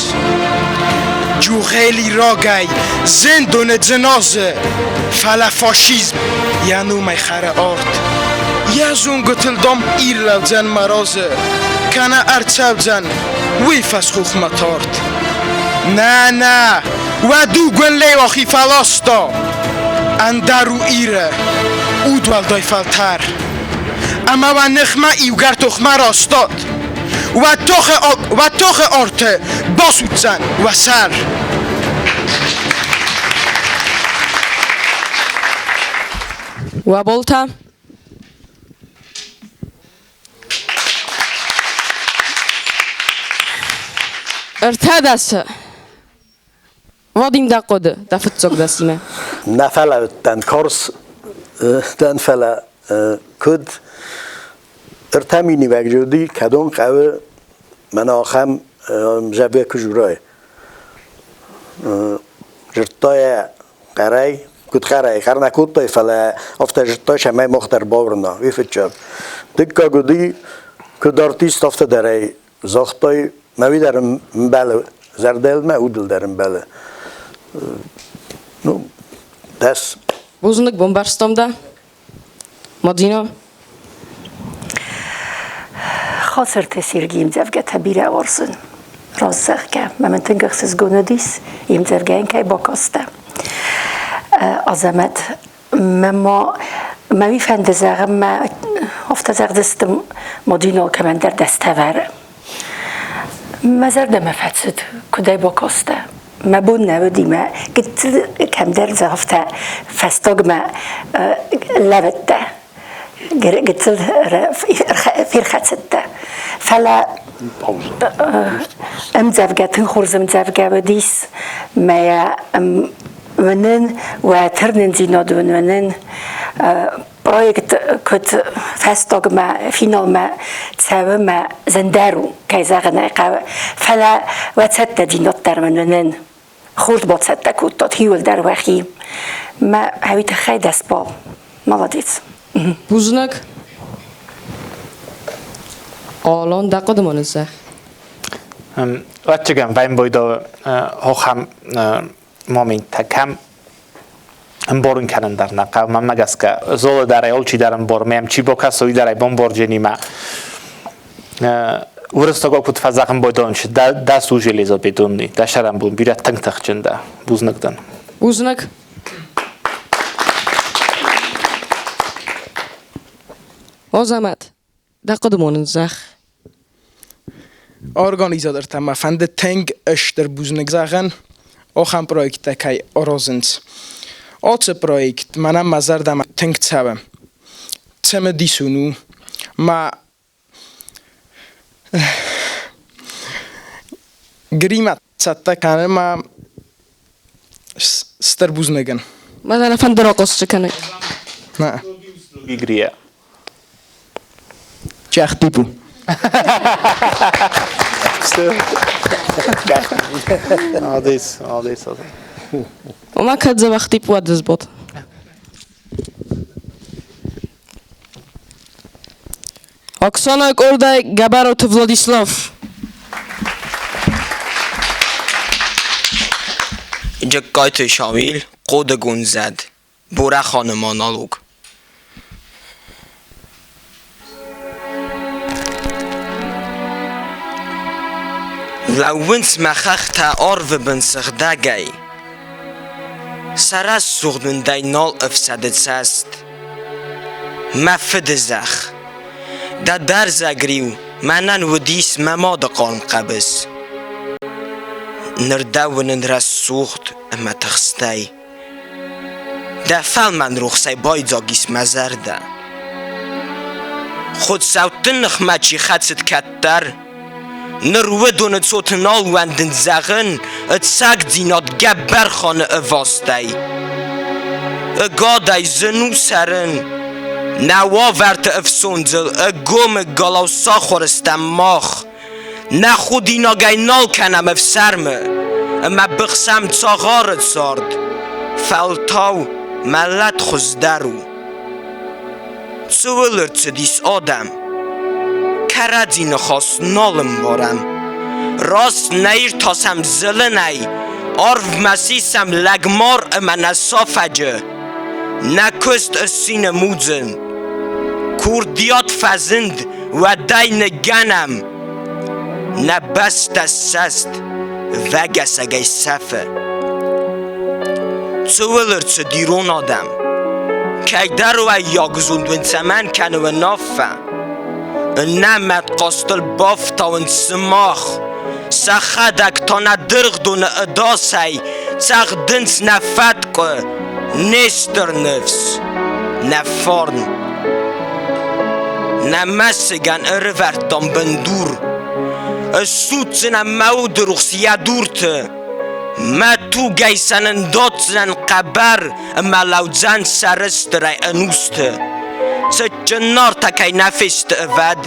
Speaker 11: Джугъели рагӕй зындоны дзыназы, Фӕлӕ фашизм йӕ номӕй хӕры арт. Йӕ зонгуытыл, дам, Ир лӕудзӕн мӕ разы, Кӕнӕ ӕрцӕудзӕн уый фӕсхохмӕ тард. Нӕ, нӕ, уӕ дугон Леуахи фӕласта, Ӕндӕр у Иры удуӕлдай фӕлтӕр. Ӕмӕ уӕ ныхмӕ иугӕр тохмӕ растад, Уӕ тохы арты басудздзӕн уӕ сӕр.
Speaker 1: Уӕ болтӕ? Ӕртӕдӕсы. Вадим, дӕ хъуыды, дӕ фыццаг дӕсимӕ.
Speaker 6: Нӕ фӕлӕудтӕн карз дӕн, фӕлӕ куыд ӕртӕ миниуӕджы уыди, кӕдон хъӕуы мӕнӕ ахӕм зӕбе куы журай. Жырдта йӕ хъӕрӕй, куыд хъӕрӕй, хъӕр нӕ кодтой, фӕлӕ афтӕ зыдтой, цӕмӕй мах дӕр бауырна, уый фыццаг. Дыккаг уыди, куыд артист, афтӕ дӕр ӕй загътой, мӕ уый дӕр ӕмбӕлы, зӕрдӕйыл мӕ удыл дӕр ӕмбӕлы. Ну, дӕс.
Speaker 1: Бузныг, бамбӕрстам дӕ. Мадина?
Speaker 9: Хацырты Сергийы ӕмдзӕвгӕтӕ бирӕ уарзын. Раст зӕгъгӕ, мӕ мын тынг ӕхсызгон уыдис, йе мдзӕвгӕйӕн кӕй бакастӕ. Азӕмӕт, мӕ ма мӕ уый фӕнды зӕгъын, мӕ афтӕ зӕгъдзысты Мадина кӕмӕндӕр дӕстӕвӕры. Мӕ зӕрдӕмӕ фӕцыд, куыд ӕй бакастӕ. Мӕ бон нӕ уыди, мӕ гыццыл кӕмдӕр загъта фӕстагмӕ лӕвӕрдта, гыццыл ферхӕцыдтӕ. Фӕлӕ ӕмдзӕвгӕ тынг хорз ӕмдзӕвгӕ уыдис, мӕ уынын, уӕ тырнындзинад уын уынын проект куыд фӕстагмӕ, финалмӕ цӕуы мӕ зындӕр у, кӕй зӕгъын ӕй хъӕуы. Фӕлӕ уӕ цӕттӕдзинад дӕр мын уынын. Хорз бацӕттӕ кодтат иуылдӕр уӕхи. Мӕ уый тыххӕй дӕ спал. Молодец.
Speaker 1: Бузныг. Алан, дӕ хъуыды ма ныццӕх.
Speaker 8: Ӕвӕццӕгӕн, вӕймбойдо хохӕм моменттӕ кӕм ӕмбарын кӕнын дӕр нӕ хъӕуы. Мӕнмӕ гӕсгӕ, золы дӕр ӕй алчи дӕр ӕмбары, мӕм чи бакӕса, уый дӕр ӕй бамбардженимӕ. Уырыссагау куыд фӕзӕгъын байдайын, дӕ су железобетонный, дӕ сӕрӕнбон бирӕ тынг тыхджын дӕ. Бузныг дӕн.
Speaker 1: Бузныг. Азӕмӕт, дӕ хъуыды ма нын зӕгъ.
Speaker 11: Организатортӕ мӕ фӕнды тынг стыр бузныг зӕгъын, ахӕм проекттӕ кӕй аразынц. Ацы проект мӕнӕн мӕ зӕрдӕмӕ тынг цӕуы. Цымыдисон у. Мӕ Гримӕ цӕттӕ кӕны мӕ стыр бузныг ын.
Speaker 1: Мӕ зӕрдӕ фӕнды рахъуысты кӕны.
Speaker 11: Нӕ.
Speaker 8: Игрия.
Speaker 11: Чахтипу.
Speaker 8: Молодец, молодец.
Speaker 1: Ома кӕд дзӕбӕх тип уӕд ызбот. Оксана къордӕй Гӕбӕроты Владислав.
Speaker 12: Джыккайты Шамил, Хъодыгонд зӕд, Борӕханы монолог. Лӕууынц мӕ хӕхтӕ арвы бын сыгъдӕгӕй. Сӕ рӕсугъд уындӕй нал ӕфсӕды цӕст. Мӕ фыды зӕхх, дӕ дӕрзӕг риу мӕнӕн уыдис мӕ мады хъарм хъӕбыс. Ныр дӕ уынын рӕсугъд ӕмӕ тыхстӕй. Дӕ фӕлмӕн рухсӕй байдзаг ис мӕ зӕрдӕ. Хуыцӕутты ныхмӕ чи хӕцыд кӕддӕр, ныр уыдоны цоты нал уӕндын зӕгъын ӕцӕгдзинад Гӕббӕрханы ӕвастӕй. Ӕгадӕй зын у цӕрын. Нӕ уавӕрты ӕфсондзыл ӕгомыг галау сахуыр стӕм мах. Нӕ худинагӕй нал кӕнӕм ӕфсӕрмы, ӕмӕ быхсӕм цагъары цард. Фӕлтау мӕлӕт хуыздӕр у. Цӕуыл ӕрцыдис адӕм? Кӕрӕдзи ныхас нал ӕмбарӕм. Раст нӕ иртасӕм зылынӕй, арвмӕ сисӕм лӕгмар ӕмӕ нӕ сафӕджы. Нӕ куыст ысси нымудзын. Курдиат фӕзынд, уӕдӕй ныггӕнӕм. Нӕ бӕстӕ ссӕст, вӕгӕсӕгӕй сӕфы. Цӕуыл ӕрцыд ирон адӕм? Кӕйдӕр уӕййаг зонд уын цӕмӕн кӕны уынаффӕ? Нӕ мӕт хъазтыл бафтауынц сымах, сӕхӕдӕг та нӕ дыргъдоны ӕдасӕй цӕгъдынц нӕ фӕткъуы, не стыр ныфс, нӕ фарн. Нӕ мӕсыгӕн ӕрывӕрдтам бындур, Ыссудздзынӕн мӕ уды рухс йӕ дурты, Мӕ тугӕй сӕ нындотдзынӕн хъӕбӕр ӕмӕ лӕудзӕн сӕрыстырӕй ӕнусты. Цытджын Нартӕ кӕй нӕ фесты ӕвӕд,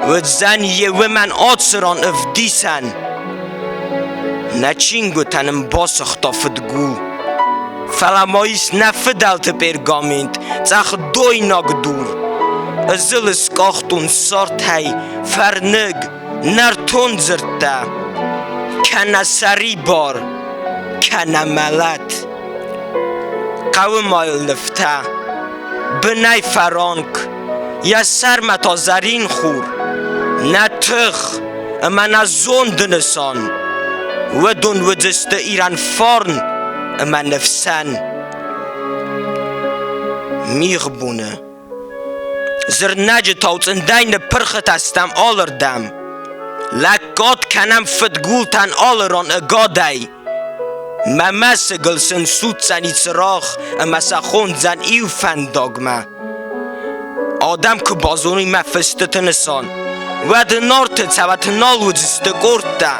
Speaker 12: уыдзӕн йе уымӕн ацыран ӕвдисӕн. Нӕ чингуытӕ нын басыгъта фыдгул. Фӕлӕ ма ис нӕ фыдӕлты пергамент, цъӕх дойнаг дур. Ызылы скъахтон сартӕй фӕрныг, нӕртон дзырдтӕ. Кӕнӕ сӕрибар, кӕнӕ мӕлӕт. Хъӕуы ма йыл нывтӕ. Бынӕй фӕранк, йӕ сӕрмӕ та зӕрин хур. Нӕ тых ӕмӕ нӕ зонды нысан. Уыдон уыдысты Ирӕн фарн ӕмӕ ныфсӕн. Мигъбоны Зырнӕджы тауцъындӕй ныппырхытӕ стӕм алырдӕм. Лӕггад кӕнӕм фыдгултӕн алы ран ӕгадӕй. Мӕ мӕсыгыл сын судздзӕни цырагъ ӕмӕ сӕ хондзӕн иу фӕндагмӕ. Адӕм куы базоной мӕ фыстыты нысан, уӕд Нарты цӕуӕт нал уыдзысты къордтӕ.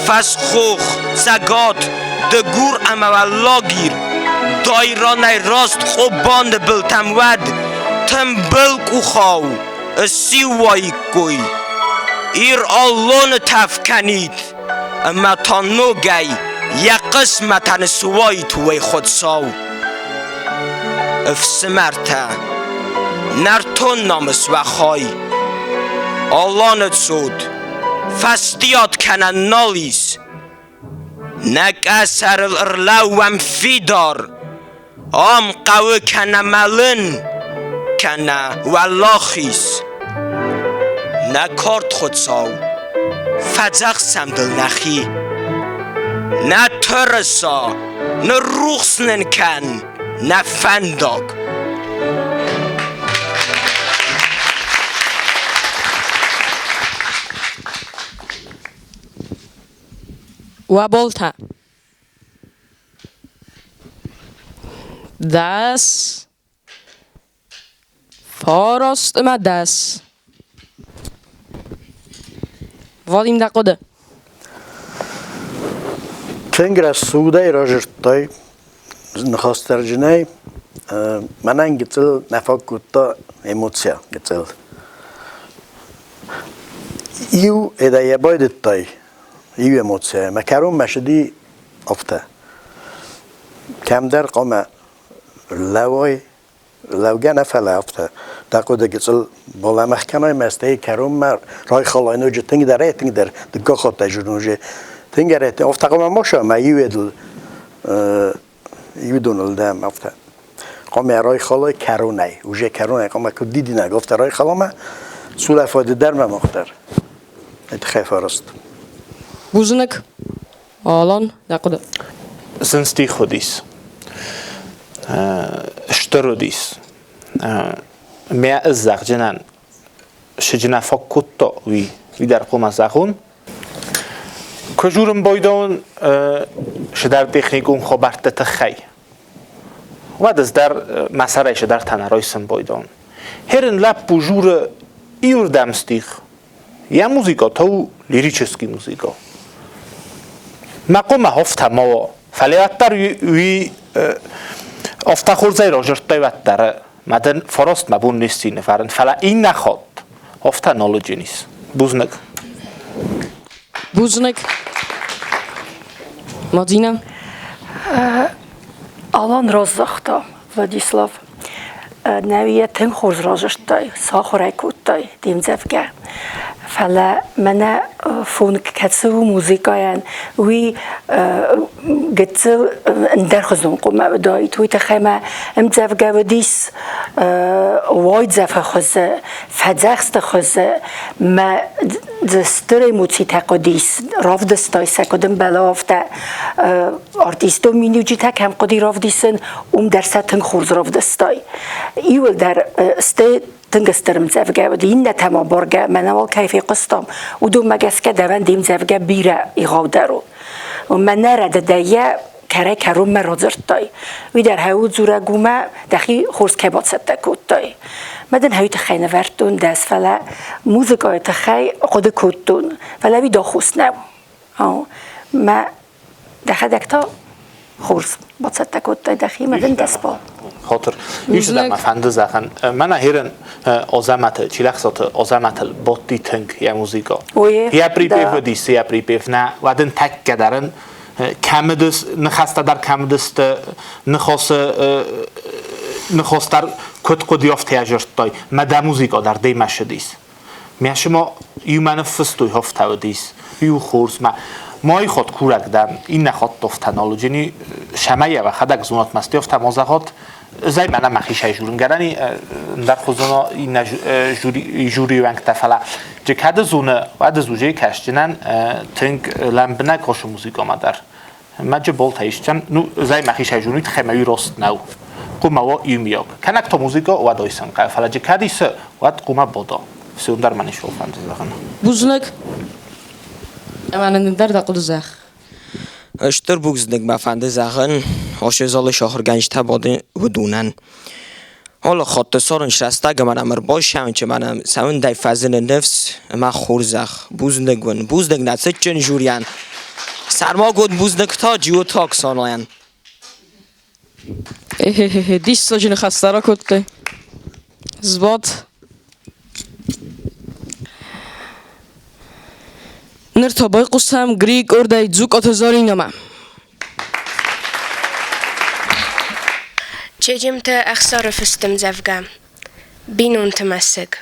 Speaker 12: Фӕсхох, Цӕгат, Дыгур ӕмӕ Уӕллагир, Дайранӕй раст Хъобаны былтӕм уӕд тымбыл къухау ссиу уаиккой. Ир аллоны тӕф кӕнид, ӕмӕ та ногӕй йӕ хъысмӕтӕн суаид уый Хуыцау. Ӕфсымӕртӕ, нӕртон намыс уӕ хай, Аланы цот, фӕстиат кӕнӕн нал ис. Нӕ къӕсӕрыл ӕрлӕууӕм фидар, ам хъӕуы кӕнӕ мӕлын, кӕнӕ уӕлахиз. Нӕ кард Хуыцау, фӕдзӕхсӕм дыл нӕхи. Нӕ тырыса, ныррухс нын кӕн нӕ фӕндаг.
Speaker 1: Уӕ болтӕ. 10, 9 ӕмӕ 10. Вадим, дӕ хъуыды?
Speaker 6: Тынг рӕсугъдӕй разырдтай ныхасдӕрджынӕй. Мӕнӕн гыццыл нӕ фаг кодта эмоция гыццыл. Иу эдӕйӕ байдыдтай, иу эмоция, мӕ кӕронмӕ сыди афтӕ. Кӕмдӕр хъуамӕ лӕууай, лӕугӕ нӕ фӕлӕ афтӕ. Дӕ хъуыды гыццыл балӕмӕгъ кӕнай мӕ стӕй кӕронмӕ райхалай ноджы тынгдӕрӕй тынгдӕр дыккаг хаттӕй журножы тынгдӕрӕй афтӕ хъуамӕ ма суа, мӕ иу эдыл. Уыдоныл дӕм афтӕ. Хъуамӕ райхалай кӕронӕй, уже кӕронӕй хъуамӕ куыд дидинӕг, афтӕ райхала сулӕфады дӕр мӕ мах дӕр. Тыххӕй фӕрыст.
Speaker 1: Бузныг. Алан, дӕ хъуыды.
Speaker 8: Зын стих уыдис. Стыр уыдис. Мӕ ӕз зӕгъджынӕн сыджына фӕккодта уый. Уый дӕр хъуамӕ зӕгъон. Куы журын байдауын сыдӕр техникон хабӕртты тыххӕй, уӕд ӕз дӕр мӕ сӕрӕй сыдӕртӕ нӕ райсын байдауын. Херын лӕппу журы иуырдӕм стих. Йӕ музыка та у лирический музыка. Мӕ хъуамӕ афтӕ ма уа, фӕлӕ уӕддӕр уый афтӕ хорзӕй разырдтай уӕддӕр мӕ дын фараст мӕ бон не сси нывӕрын, фӕлӕ иннӕ хатт афтӕ нал уыджынис. Бузныг.
Speaker 1: Бузныг. Мадина?
Speaker 9: Алан разагъта, Владислав. Нӕуи йӕ тынг хорз разызтай, сахуыр ӕй кодтай де мдзӕвгӕ. Фӕлӕ мӕнӕ фонк кӕцы у музыкӕйӕн, уый гыццыл ӕндӕрхуызон хъуамӕ уыдаид. Уый тыххӕй мӕ ӕмдзӕвгӕ уыдис уайдзӕфы хуызы, фӕдзӕхсты хуызы. Мӕ дзы стыр эмоцитӕ хъуыдис, равдыстай сӕ, куыд ӕмбӕлы, афтӕ. Артистон миниуджытӕ кӕм хъуыди равдисын, уым дӕр сӕ тынг хорз равдыстай. Иуылдӕр сты тынг стыр ӕмдзӕвгӕ уыд, иннӕтӕ ма боргӕ, мӕнӕ уал кӕй фехъуыстам, уыдонмӕ гӕсгӕ дӕуӕн де мдзӕвгӕ бирӕ егъаудӕр у. Мӕнӕ рӕдыдӕй йӕ кӕрӕй-кӕронмӕ радзырдтай. Уый дӕр хӕуы дзурӕг у мӕ дӕхи хорз кӕй бацӕттӕ кодтай. Мӕ дын хӕуы тыххӕй нывӕрдтон дӕс, фӕлӕ музыкӕйы тыххӕй хъуыды кодтон, фӕлӕ уый дӕ нӕу. Мӕ дӕхӕдӕг та хорз бацӕттӕ кодтай дӕхимӕ дын дӕсбал.
Speaker 8: Хотыр. Ис дӕр ма фӕнды зӕгъын. Мӕнӕ херен Озаматы, Чилӕхсаты Озаматыл ботти тынг йӕ музыка. Йӕ припев уыдис, йӕ припев нӕ, уӕд ын тӕккӕ дӕр ын кӕмыдыс, ныхӕстӕ дӕр кӕмыдысты, ныхасы ныхас дӕр куыд хъуыди, афтӕ зӕрдтай. Мӕ дӕ музыка дӕр демӕ ссыдис. Мӕсыма иумӕ ныффыстой хофтӕ уыдис, иу хорз мӕ мой хот курӕг дӕн, иннӕ хатт офтӕнологини сӕмӕй ӕвӕхӕдӕг зонат масти офтӕ мозагъот, зӕй мӕнӕ мӕхи журын гӕрӕни ӕндӕр хуызоно иннӕ жюри уӕнгтӕ, фӕлӕ джы кӕды зоны, уӕд ӕз уже кӕсджынӕн тынг лӕмбынӕг хосы музыкамӕ дӕр. Мӕ болтӕ исчӕн, ну, зӕй мӕхи журни тыххӕй мӕ рост нӕу. Хъуымӕ уо иумиаг. Кӕнӕг то музыка, уӕд ойсын хъӕуы, фӕлӕ джы кӕд исы, уӕд хъуымӕ бодо. Сюндар мӕ ничего фӕнды зӕгъын.
Speaker 1: Бузныг. Ӕмӕ нын дӕр дӕ хъуыды зӕгъ.
Speaker 12: Стыр бузныг мӕ фӕнды зӕгъын, Оше залы сахуыргӕнджытӕ бады уыдонӕн. Алы хатты цӕрын срӕстӕг ӕмӕ нӕм ӕрбайсӕвынчы мӕ нӕм цӕуындӕй фӕзыны ныфс ӕмӕ хорзӕх. Бузныг уын, бузныг нӕ цытджын жюрийӕн. Сӕрмагонд бузныг та Джиоты Оксанайӕн.
Speaker 1: Эхе-хе-хе, диссаджы ныхӕстӕ ракодтай. Сбад. Ныр та байхъусӕм Григордӕй Дзукъаты Зӕринӕмӕ.
Speaker 2: Чеджемты Ӕхсары фыст ӕмдзӕвгӕ «Бинонты мӕсыг».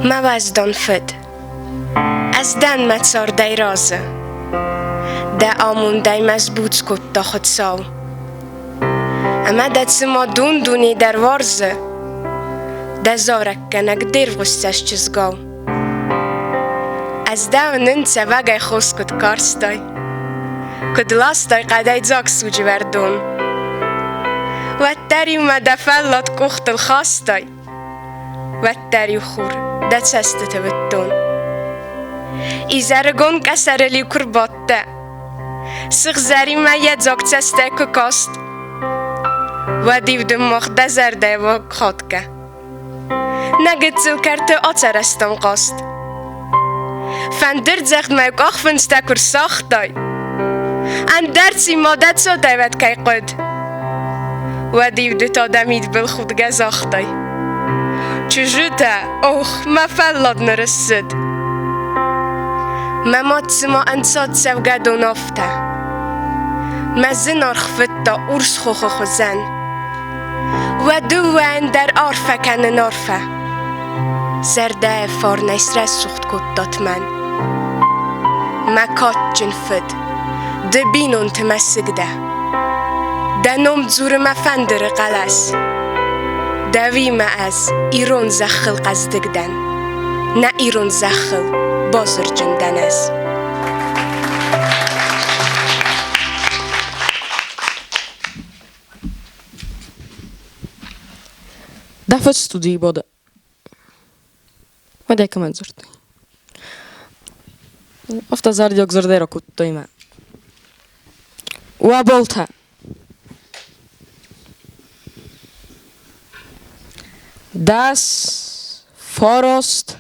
Speaker 2: Мӕ уӕздан фыд, ӕз дӕн мӕ цардӕй разы. Дӕ амондӕй мӕ сбуц кодта Хуыцау. Ӕмӕ дӕ цыма дун-дуне дӕр уарзы, Дӕ зарӕггӕнӕг де рвгъуызцӕст чызгау. Ӕз дӕ уынын цӕвӕгӕй хос куыд карстай, Куыд ластай хъӕдӕй дзаг суджы уӕрдон. Уӕддӕр-иу мӕ дӕ фӕллад къухтыл хастай, Уӕддӕр-иу хур дӕ цӕстыты уыдтон. Изӕрыгон къӕсӕрыл-иу куы рбадтӕ, Сыгъзӕринмӕ йӕ дзаг цӕстӕй куы каст, Уӕд-иу дын мах дӕ зӕрдӕйы хатгӕ. Нӕ гыццыл кӕрты ацарӕзтам хъазт. Фӕндырдзӕгъдмӕ къахфындзтӕ куы рцагътай, Ӕндӕр цима дӕ цотӕвӕд кӕй хъуыд, Уӕд-иу ды та дӕ мидбыл худгӕ загътай: Чызджытӕ, ох, мӕ фӕллад ныр ыссыд. Мӕ мад цыма ӕнцад цӕугӕдон афтӕ. Мӕ зынаргъ фыд та урс хохы хуызӕн. Уӕ дыууӕйӕн дӕр арфӕ кӕнын арфӕ. Зӕрдӕйы фарнӕй срӕсугъд кодтат мӕн. Мӕ кадджын фыд, ды бинонты мӕсыг дӕ. Дӕ ном дзуры мӕ фӕндыры хъӕлӕс. Дӕуимӕ ӕз ирон зӕххыл хъӕздыг дӕн. Нӕ ирон зӕххыл базырджын дӕн ӕз.
Speaker 1: Дӕ фыд студийы боды. Уӕдӕ кӕмӕн дзырдтой? Афтӕ зӕрдиаг зӕрдӕ ракодтой мӕ. Уӕ болтӕ! 10, фараст,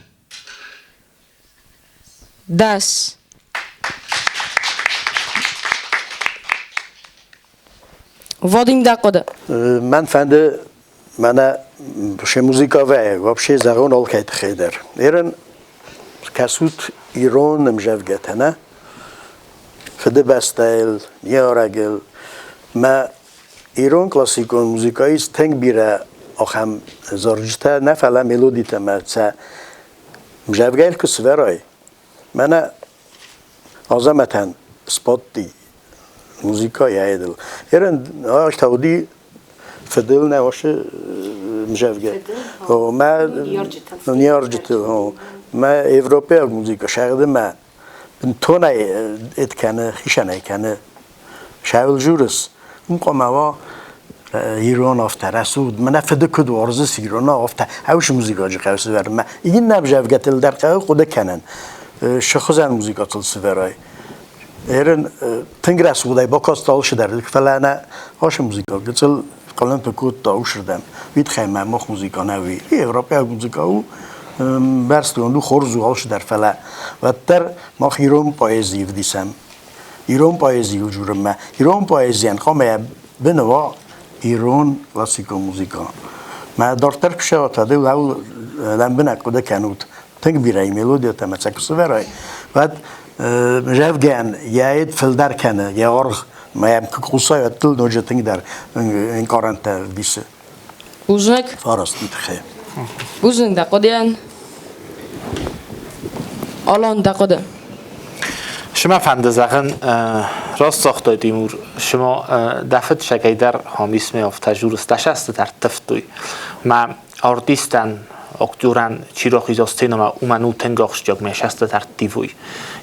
Speaker 1: 10. Вадим дӕ хъуыды.
Speaker 6: Мӕн фӕнды мӕнӕ ше музыка вӕййы, вообще зӕгъон алкӕй тыххӕй дӕр. Ерын кӕсут ирон ӕмзӕвгӕтӕ, нӕ? Фыдыбӕстӕйыл, ниарӕгыл. Мӕ ирон классикон музыкӕйы тынг бирӕ ахӕм зарджытӕ нӕ, фӕлӕ мелодитӕ мӕ сӕ мзӕвгӕйыл куы сывӕрай, мӕнӕ Азӕмӕтӕн сбадти музыка йӕ Ерын ӕхта уыди фыдыл нӕ осы мзӕвгӕ. Мӕ ныййарджыты мӕ европейаг музыка сӕгъды мӕ бынтонӕй эд кӕны, хицӕнӕй кӕны. Сӕуыл журыс, уым хъуамӕ уа ирон афтӕ рӕсугъд, мӕнӕ фыды куыд уарзыс ирон афтӕ, ӕвсы музыкаджы хъӕуы сывӕрынмӕ. Иннӕ ӕвзӕвгӕтыл дӕр хъӕуы хъуыды кӕнын, шы хуызӕн музыкатыл сывӕрай. Ерын тынг рӕсугъдӕй бакаст алчидӕр, фӕлӕ нӕ ашы музыка гыццыл къуылымпы кодта усырдӕм. Уый тыххӕй мӕ мах музыка нӕ уый. Европӕйаг музыка у, бӕрцгонд у, хорз у алчидӕр, фӕлӕ уӕддӕр мах ирон поэзи вдисӕм. Ирон поэзийыл дзурынмӕ. Ирон поэзийӕн хъуамӕ быны уа ирон классикон музыка. Мӕ дарддӕр куы сӕвӕрдта, ды лӕмбынӕг хъуыды кӕнут. Тынг бирӕ мелодиятӕ мӕ сӕ куы сӕвӕрай, уӕд зӕвгӕн йӕ фылдӕр кӕны, йӕ аргъ ма йӕм куы хъусай, уӕд дыл ноджы тынгдӕр ӕнкъарӕнтӕ вдисы.
Speaker 1: Бузныг.
Speaker 6: Фарасты тыххӕй.
Speaker 1: Бузныг дӕ хъуыдыйӕн. Алан, дӕ хъуыды.
Speaker 8: Шыма фӕнды зӕгъын, раст загътай, Тимур, шыма дӕ фыд сӕгӕйдӕр хамисмӕ афтӕ журыс дӕсӕсты ӕрттывтой. Мӕ артистӕн, актерӕн чи рахиза сценӕмӕ, уымӕн у тынг ахсджиаг мӕ сӕстытӕ ӕрттивой.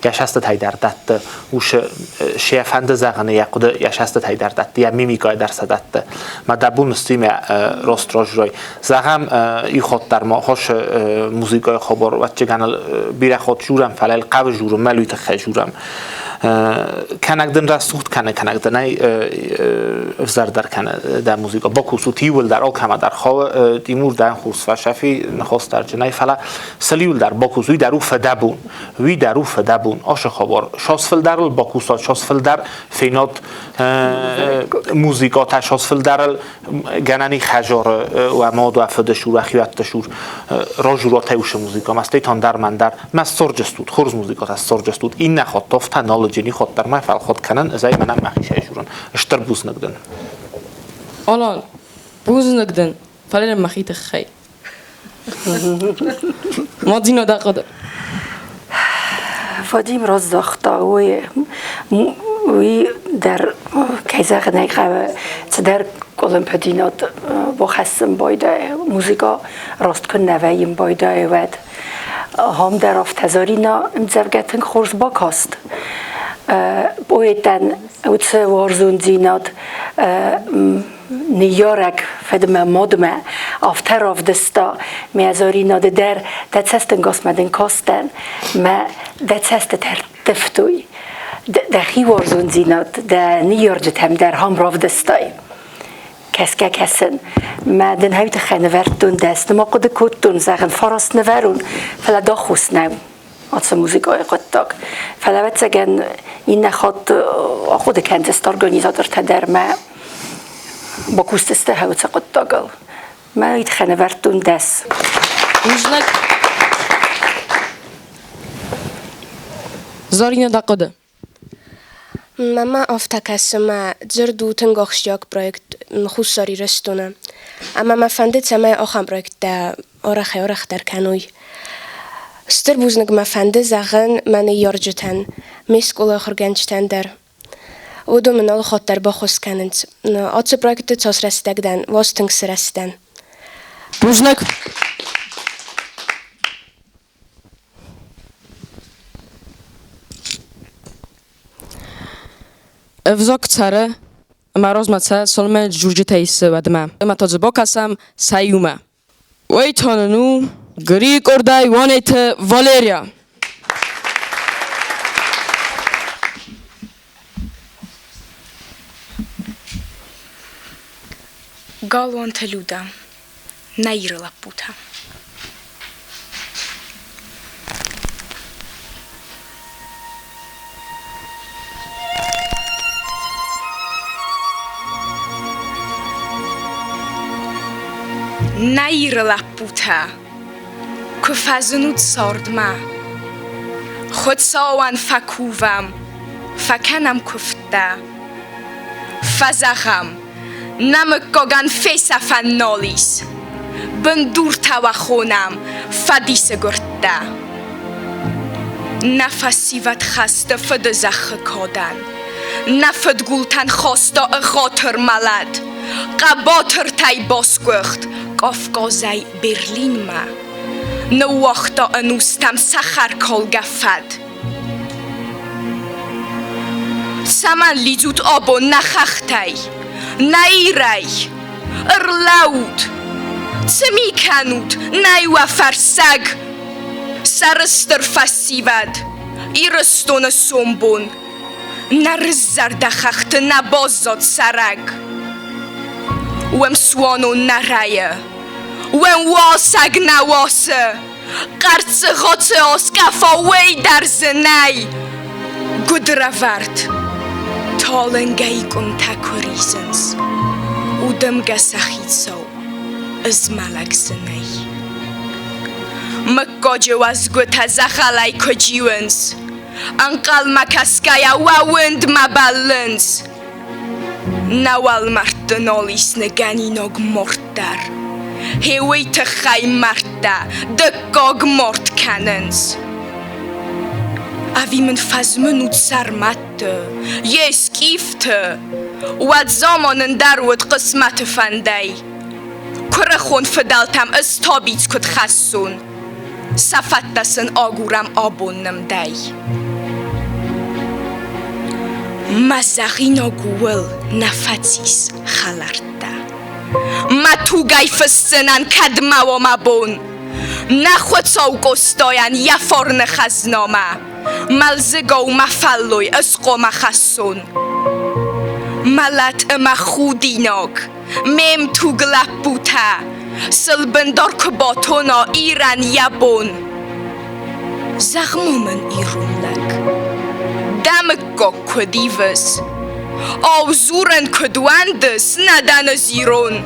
Speaker 8: Йӕ сӕстытӕй дӕр дӕтты, усы се фӕнды зӕгъыны йӕ хъуыды йӕ сӕстытӕй дӕр дӕтты, йӕ мимикӕйы дӕр сӕ дӕтты. Мӕ дӕ бон сцимӕ рост разрой. Зӕгъӕм, иу хатт дӕр ма хосы музыкӕйы хабар вӕццӕгӕн бирӕ хатт журӕм, фӕлӕ йыл хъӕуы журын, мӕ уый тыххӕй журӕм. Кӕнӕг дын рӕсугъд кӕны, кӕнӕг дын ӕй ӕвзӕрдӕр кӕны дӕ музыкӕ. Бакусут иуылдӕр, алкӕмӕ дӕр хауы Тимур дӕн хурс фӕсӕфи ныхасдарджынӕй, фӕлӕ сыл иуылдӕр бакус, уый дӕр у фыдӕбон. Уый дӕр у фыдӕбон. Ашы хабар. Сас фылдӕрыл бакусат, сас фылдӕр фенат музыкатӕ, сас фылдӕрыл гӕнӕн и хӕжары уӕ мад уӕ фыды сур, уӕ хиуӕтты сур разжуратӕй усы музыка. Мастӕй тан дӕр мӕн дӕр. Мӕ ссорджыстут, хорз музыкатӕ ссорджыстут. Иннӕ хатт офтӕ налыджы ни хатт дӕр мӕ фӕлхат кӕнын, ӕз ӕй мӕнӕн мӕхицӕй журын. Стыр бузныг дын.
Speaker 1: Алан, бузныг дын, фӕлӕ мӕхи тыххӕй. Мадзина дӕ хъуыды.
Speaker 9: Вадим раздӕхта, уый, уый дӕр, кӕй зӕгъын ӕй хъӕуы, цыдӕр къуылымпыдзинад бахӕссын байдайы, музыка раст куы нӕ вӕййын байдайы, уӕд. Ахӕм дӕр афтӕ Зарина ӕмдзӕвгӕ тынг хорз бакаст. Поэтӕн уыцы уарзондзинад ныййарӕг фыдмӕ, мадмӕ афтӕ равдыста, мӕ Зарина, ды дӕр дӕ цӕстӕнгасмӕ дын кастӕн, мӕ дӕ цӕстытӕ рттывтой. Дӕхи уарзондзинад дӕ ныййарджытӕм дӕр ам равдыстай. Кӕсгӕ кӕсын. Мӕ дын хӕй тыххӕй нывӕрдтон дӕсны ма хъуыды кодтон, зӕгъын, фараст нывӕрон, фӕлӕ дӕ хъус нӕу ацы музыкӕйы хъуыддаг. Фӕлӕ, ӕвӕццӕгӕн, иннӕ хатт ахъуыды кӕндзысты организатортӕ дӕр мӕ бакусдзысты уыцы хъуыддагыл. Мӕ уый тыххӕй нывӕрдтон 10.
Speaker 1: Бузныг. Зарина, дӕ хъуыды?
Speaker 2: Мӕнмӕ афтӕ кӕсы, мӕ дзырд у тынг ахсджиаг проект Хуссар Ирыстоны. Ӕмӕ мӕ фӕнды, цӕмӕй ахӕм проекттӕ арӕхӕй-арӕхдӕр кӕной. Стыр бузныг мӕ фӕнды зӕгъын мӕ ныййарджытӕн, ме скъолайы ахуыргӕнджытӕн дӕр. Уыдон мын алы хатт дӕр баххуыс кӕнынц. Ацы проекты цас рӕстӕг дӕн, уас тынг сырӕзтӕн.
Speaker 1: Бузныг! Ӕвзаг цӕры ӕмӕ размӕ цӕ цалынмӕ джурджытӕ исы, уӕдмӕ. Ӕмӕ та дзы бакӕсӕм сӕ иумӕ. Уый та нын у Грийы къордӕй Уанеты Валерия.
Speaker 4: Галуанты Людӕ, нӕ Иры лӕппутӕ. Нӕ Иры лӕппутӕ, куы фӕзынут цардмӕ, Хуыцауӕн фӕкувӕм, фӕкӕнӕм куывдтӕ. Фӕзӕгъӕм, нӕ мыггагӕн фесӕфӕн нал ис, Бындуртӕ уӕ хонӕм фӕдисы гуырдтӕ. Нӕ фӕсивӕд хӕсты фыдызӕххы кадӕн, Нӕ фыдгултӕн хаста ӕгъатыр мӕлӕт, Хъӕбатыртӕй басгуыхт Кавказӕй Берлинмӕ, Ныууагъта ӕнустӕм цӕхӕркалгӕ фӕд. Цӕмӕн лидзут абон нӕ хӕхтӕй, нӕ Ирӕй? Ӕрлӕуут! Цы ми кӕнут, нӕй уӕ фӕрсӕг? Сӕрыстыр фӕсивӕд, Ирыстоны сомбон, Нӕ рыззӕрдӕ хӕхты нӕ баззад цӕрӕг. Уӕм цуанон нӕ райы, уӕм уасӕг нӕ уасы, Хъӕрццыгъоты оскъӕфа уый дӕр дзы нӕй. Гуыдырӕвӕрд, талынгӕй къуымтӕ куы ризынц, Удымгӕ сӕ хицау, ызмӕлӕг дзы нӕй. Мыггаджы уӕзгуытӕ дзӕгъӕлӕй куы джиуынц, Ӕнхъӕлмӕ кӕсгӕйӕ уӕ уындмӕ бӕллынц. Нӕ уӕлмӕрдты нал ис ныгӕнинаг морд дӕр. Гъе уый тыххӕй мӕрдтӕ дыккаг морд кӕнынц. Ӕви мын фӕзмынут сӕрмӕтты, йе скъифты? Уӕд заман ӕндӕр уыд хъысмӕты фӕндӕй. Куырыхон фыдӕлтӕм ӕз табиц куыд хӕссон, Сӕ фӕдтӕ сын агурӕм абон нымдӕй. Мӕ зӕгъинаг ууыл нӕ фӕцис, хӕлӕрттӕ. Мӕ тугӕй фысдзынӕн, кӕдмӕ уа мӕ бон. Нӕ Хуыцау Къостайӕн йӕ фарны хӕзнамӕ Мӕлдзыгау мӕ фӕллой ысхъомӕ хӕссон. Мӕлӕт ӕмӕ худинаг, ме мтуг лӕппутӕ, Сыл бындар куы батона Ирӕн йӕ бон. Зӕгъ-ма мын, ирон лӕг, дӕ мыггаг куыд ивыс? Ау, дзурын куыд уӕндыс, нӕ дӕн ӕз ирон?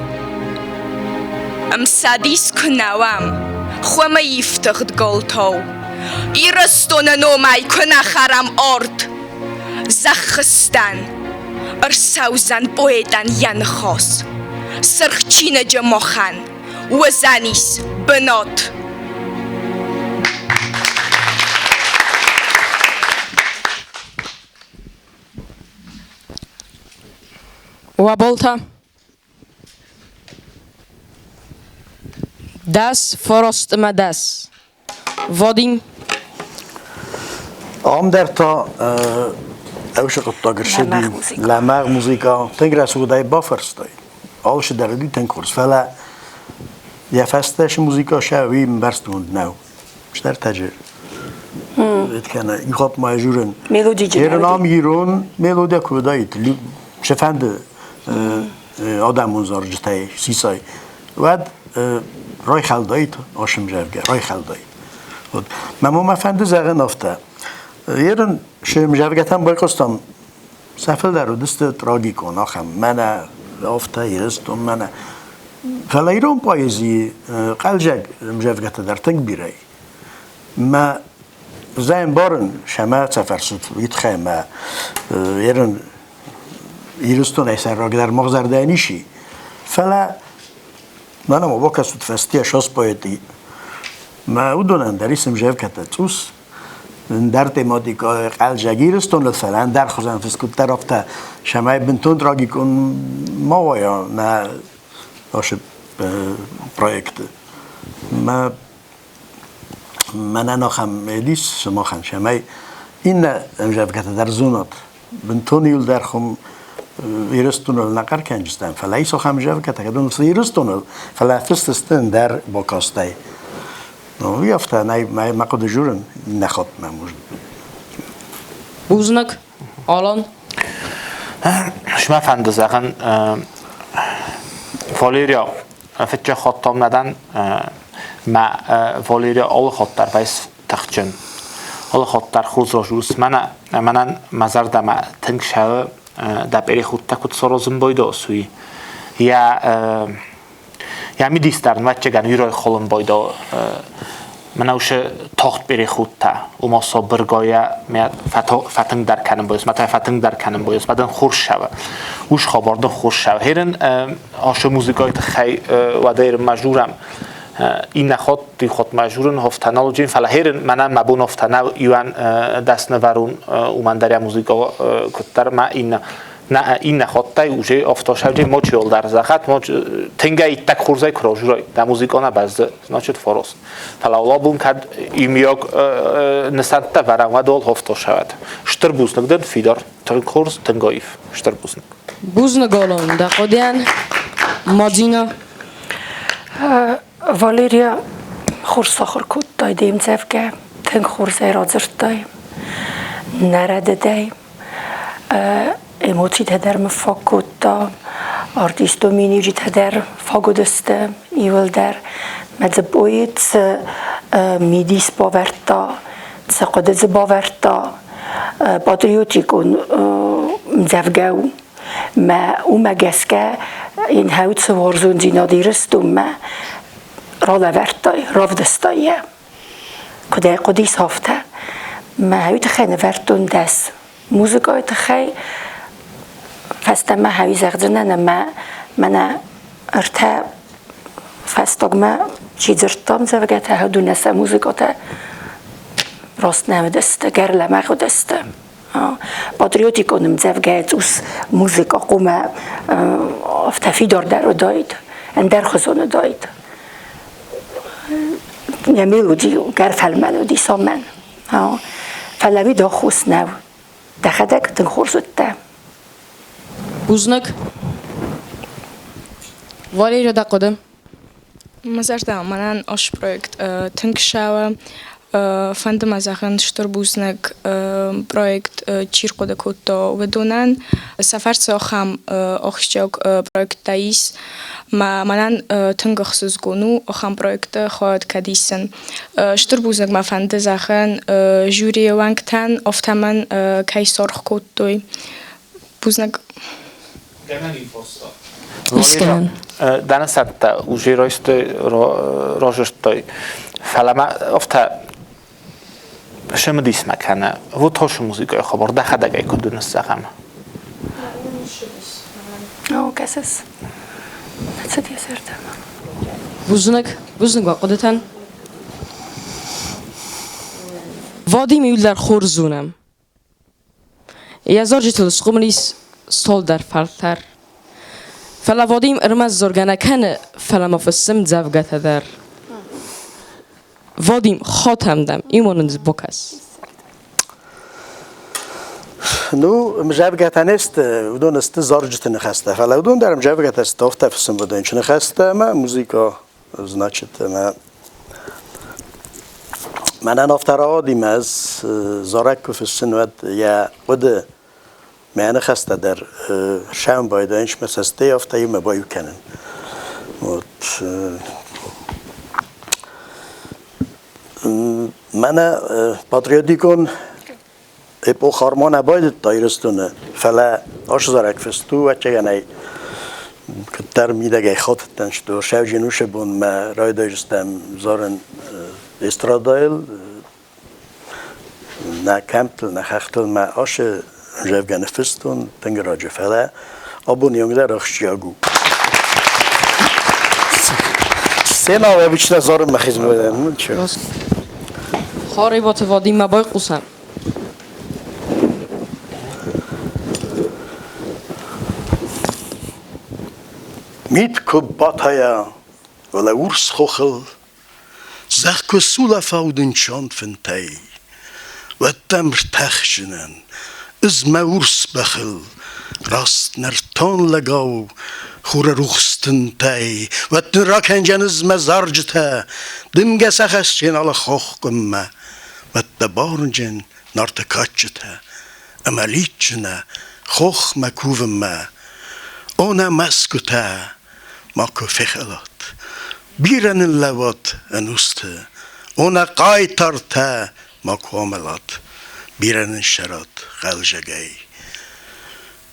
Speaker 4: Ӕмцӕдис куы нӕ уӕм, хуымы ифтыгъд галтау, Ирыстоны номӕй куы нӕ хӕрӕм ард, Зӕххыстӕн, ӕрцӕудзӕн поэтӕн йӕ ныхас, Сырх чиныджы махӕн уыдзӕнис бынат.
Speaker 1: Уӕ болтӕ. 10 фараст ӕмӕ 10. Вадим.
Speaker 6: Ам дӕр та ӕвсы хъуыддаг ӕрцыди лӕмӕгъ музыка. Тынг рӕсугъдӕй бафарстай. Алцы дӕр уыди тынг хорз, фӕлӕ йӕ фӕстӕ цы музыка сӕ, уый ӕмбӕрстгонд нӕу. Стӕртӕджы кӕнӕ иу хатт ма журын.
Speaker 9: Мелодиджы.
Speaker 6: Ерын ам ирон мелодия куы уыдаид, цыфӕнды адӕмон зарджытӕй сисай, уӕд райхӕлдаид асымзӕвгӕ, райхӕлдаид. Вот. Мӕ мӕ фӕнды зӕгъын афтӕ. Ерын сымзӕвгӕтӕм байхъуыстам, сӕ фылдӕр уыдысты трагикон ахӕм, мӕнӕ афтӕ, Ирыстон, мӕнӕ. Фӕлӕ ирон поэзийы хъӕлдзӕг ӕмзӕвгӕтӕ дӕр тынг бирӕ и. Мӕ зӕмбарын сӕмӕ цӕфӕрсут уый тыххӕй мӕ ерын Ирыстонӕй сӕйрагдӕр мах зӕрдӕйӕн ис. Фӕлӕ Мӕнӕ ма бакӕсут фӕстийӕ шас поэти. Мӕ уыдонӕн дӕр ис ӕмзӕвгӕтӕ цъус. Ӕндӕр тематикӕ хъӕлдзӕг Ирыстоныл, фӕлӕ ӕндӕр хуызӕн фыст афтӕ, цӕмӕй бынтон трагикон ма уа нӕ ацы проекты. Мӕ мӕнӕн ахӕм ис сымахӕн, цӕмӕй иннӕ ӕмзӕвгӕтӕ дӕр зонат. Бынтон иуылдӕр хуым Ирыстоныл нӕ хъӕр кӕнджыстӕм, фӕлӕ ис ахӕм ӕмзӕвгӕтӕ, кӕдон сты Ирыстоныл, фӕлӕ фыст сты ӕндӕр бакастӕй. Ну, уый афтӕ нӕй, мӕ хъуыды журын, иннӕ хатт мӕм может быть.
Speaker 1: Бузныг, Алан.
Speaker 8: Мӕ фӕнды зӕгъын, Валерия фыццаг хаттом нӕ дӕн, мӕ Валерия алы хатт дӕр вӕйс тыхджын. Алы хатт дӕр хорз разурыс. Мӕнӕ мӕнӕн мӕ зӕрдӕмӕ тынг сӕы дӕ переходтӕ куыд саразын байдос, уый. Йӕ йӕ мидис дӕр ӕвӕццӕгӕн уый райхалын байдо мӕнӕ уыцы тагъд переходтӕ, уымӕ сабыргайӕ мӕ фӕтынгдӕр кӕнын бойос, мӕ та фӕтынгдӕр кӕнын бойос, мӕ дын хорз сӕвы. Уыцы хабар дын хорз сӕвы. Херын ашы музыкайы тыххӕй уӕдӕ ерын мӕ журӕм иннӕ хатт иу хатт мӕ журын хофтӕналджын, фӕлӕ херын мӕнӕн мӕ бон офтӕнау иуӕн дӕснывӕрун уымӕн дӕр йӕ музыка куыддӕр мӕ иннӕ иннӕ хаттӕй уже автошавджи мочи дӕр захат моч тынгӕй иттӕг хорзӕй куы разурай дӕ музыкона бӕззы, значит, форос. Фӕлӕ лабун кӕд имиаг нысӕнттӕ вӕрӕн, уӕд ол хофтошавӕд. Стыр бузныг дын, фидар, тынг хорз, тынг аив. Стыр бузныг.
Speaker 1: Бузныг, Алан, дӕ хъуыдыйӕн. Мадина.
Speaker 9: Валерия хорз сахуыр кодтай де мдзӕвгӕ, тынг хорзӕй радзырдтай, нӕ рӕдыдӕй. Эмоцитӕ дӕр мын фаг кодта, артистон миниуджытӕ дӕр фаг уыдысты иуылдӕр. Мӕ дзы поэт цы мидис бавӕрдта, цы хъуыды дзы бавӕрдта, патриотикон мдзӕвгӕ у. Мӕ уымӕ гӕсгӕ йын хӕуд цы уарзондзинад Ирыстонмӕ ралӕвӕрдтай, равдыстай йӕ. Куыд ӕй хъуыдис, афтӕ. Мӕ уый тыххӕй нывӕрдтон дӕс музыкайы тыххӕй. Фӕстӕмӕ хӕуи зӕгъдзынӕн ӕмӕ мӕнӕ ӕртӕ фӕстагмӕ чи дзырдта ӕмдзӕвгӕтӕ, хӕдунӕ сӕ музыкатӕ раст нӕ уыдысты, гӕр лӕмӕгъ уыдысты. Патриотикон ӕмдзӕвгӕйы цъус музыкӕ хъуамӕ афтӕ фидардӕр уыдаид, ӕндӕрхуызон уыдаид. Йӕ мелоди гӕр фӕлмӕн уыди цӕмӕн. Фӕлӕ уый аххос нӕу. Дӕхӕдӕг тынг хорз уыдтӕ.
Speaker 1: Бузныг. Валерия, дӕ хъуыды?
Speaker 4: Мӕ зӕрдӕ мӕнӕн ос проект тынг сӕуы. Фӕнды мӕ зӕгъын стыр бузныг проект чи рхъуыды кодта, уыдонӕн. Сӕ фӕрцы ахӕм ахсджиаг проекттӕ ис. Мӕнӕн тынг ӕхсызгон у ахӕм проекты хайад кӕд исын. Стыр бузныг мӕ фӕнды зӕгъын жюрийы уӕнгтӕн, афтӕмӕн кӕй саргъ кодтой. Бузныг.
Speaker 1: Искӕнӕн.
Speaker 8: Дӕнӕсӕттӕ уже райстой, разырдтой. Фӕлӕ ма афтӕ цымыдис ма кӕны. Вот хосы музыкайы хабар дӕхӕдӕг ӕй куыд уыныс, зӕгъӕм?
Speaker 9: О, кӕсыс. Цыд йӕ зӕрдӕмӕ.
Speaker 1: Бузныг, бузныг уӕ хъуыдытӕн. Вадим иуылдӕр хорз зонӕм. Йӕ зарджытыл схъомыл ис цалдӕр фӕлтӕр. Фӕлӕ Вадим ӕрмӕст заргӕ нӕ кӕны, фӕлӕ ма фыссы ӕмдзӕвгӕтӕ дӕр. Вадим, хатӕм дӕм, имонын бакӕс.
Speaker 6: Ну, ӕмдзӕвгӕтӕ не сты, уыдон сты зарджыты ныхӕстӕ, фӕлӕ уыдон дӕр ӕмдзӕвгӕтӕ сты, афтӕ фыссын уыдон ныхӕстӕ ӕмӕ музыка, значит, ӕмӕ Мӕнӕн афтӕ рауади, мӕ ӕз зарӕг куы фыссын, уӕд йӕ хъуыды, мӕ ныхӕстӕ дӕр сӕм байдайынц мӕ цӕстӕй, афтӕ иумӕ баиу кӕнын. Вот. Мӕнӕ патриотикон эпох арман байдыдта Ирыстоны, фӕлӕ ацы зарӕг фыст у, ӕвӕццӕгӕн ӕй куыддӕр мидӕгӕй хатыдтӕн, что Сӕвджын уыцы бонмӕ райдайдзыстӕм зарын эстрадӕйыл, нӕ кӕмттыл, нӕ хӕхтыл мӕ ацы ӕмдзӕвгӕ ныффыстон тынг раджы, фӕлӕ абон иуӕнгдӕр ахсджиаг у. Сцена обычно зорым махизм. Ну чё.
Speaker 1: Хариботы Вадиммӕ байхъусӕм.
Speaker 6: Мит куы батайа, уӕлӕ урс хохыл, Зӕхх куы сулӕфа удынчон фынтӕй, Уӕд дӕм ртӕхджынӕн ыз мӕ урс бӕхыл, Раст нӕртон лӕгау хуры рухс тынтӕй, Уӕд дын ракӕнджӕн ыз мӕ зарджытӕ, Дымгӕ сӕ хӕсджын алы хохкъуыммӕ, Уӕд дӕ бауырнджын Нарты кадджытӕ Ӕмӕ лидджынӕ хохмӕ кувынмӕ. О, нӕ мӕсгуытӕ, макуы фехӕлат, Бирӕ ныллӕууӕд ӕнусты, О, нӕ хъайтартӕ, макуы амӕлат, Бирӕ нын сӕрат хъӕлзӕгӕй.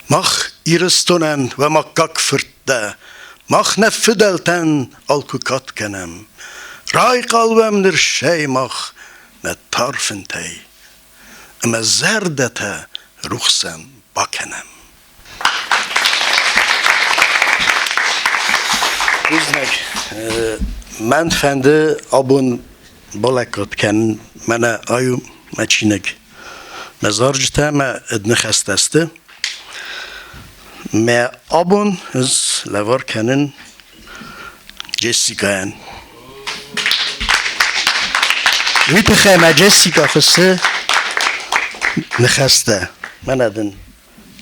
Speaker 6: Мах Ирыстонӕн уӕ аккаг фырттӕ, Мах нӕ фыдӕлтӕн алкуы кад кӕнӕм. Райхъал уӕм ныр сӕй мах нӕ тар фынтӕй, Ӕмӕ зӕрдӕтӕ рухсӕн бакӕнӕм. Бузныг. Мӕн фӕнды абон балӕггад кӕнын мӕнӕ ай у мӕ чиныг. Мӕ зарджытӕ мӕ ныхӕстӕ сты. Мӕ абон ӕз лӕвар кӕнын Джессикӕйӕн. Уый тыххӕй мӕ Джессика фыссы ныхӕстӕ. Мӕнӕ дын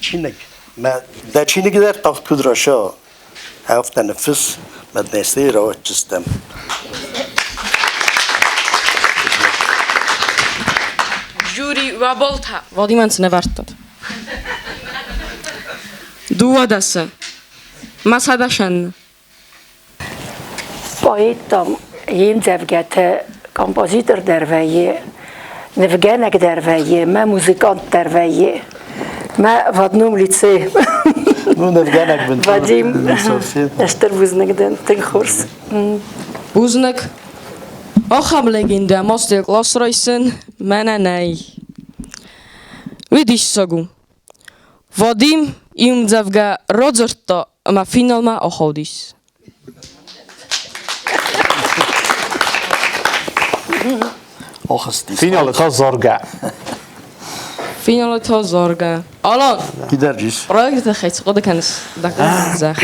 Speaker 6: чиныг. Мӕ дӕ чиныг дӕр тагъд куыд райса, афтӕ ныффысс, мӕ днестейы рауадздзыстӕм.
Speaker 1: Жюри уӕ болта. Вадимӕн цы нӕвӕрдтат? Дыууадӕсы. Мӕ сӕдӕсӕн.
Speaker 9: Поэттӕм йе мдзӕвгӕты композитор дӕр вӕййы, нывгӕнӕг дӕр вӕййы, мӕ музыкант дӕр вӕййы. Мӕ в одном лице.
Speaker 6: Ну, нывгӕнӕг бынтон.
Speaker 9: Вадим, стыр бузныг дын, тынг хорз.
Speaker 1: Бузныг. Ахӕм легендӕ мастер-класс райсын мӕнӕ нӕй. Уый диссаг у. Вадим иу ӕмдзӕвгӕ радзырдта ӕмӕ финалмӕ ахаудис.
Speaker 8: Финалы та заргӕ.
Speaker 1: Финалы та заргӕ. Алан!
Speaker 6: Кидӕрджис.
Speaker 1: Проекты тыххӕй цы хъуыды кӕныс? Дӕ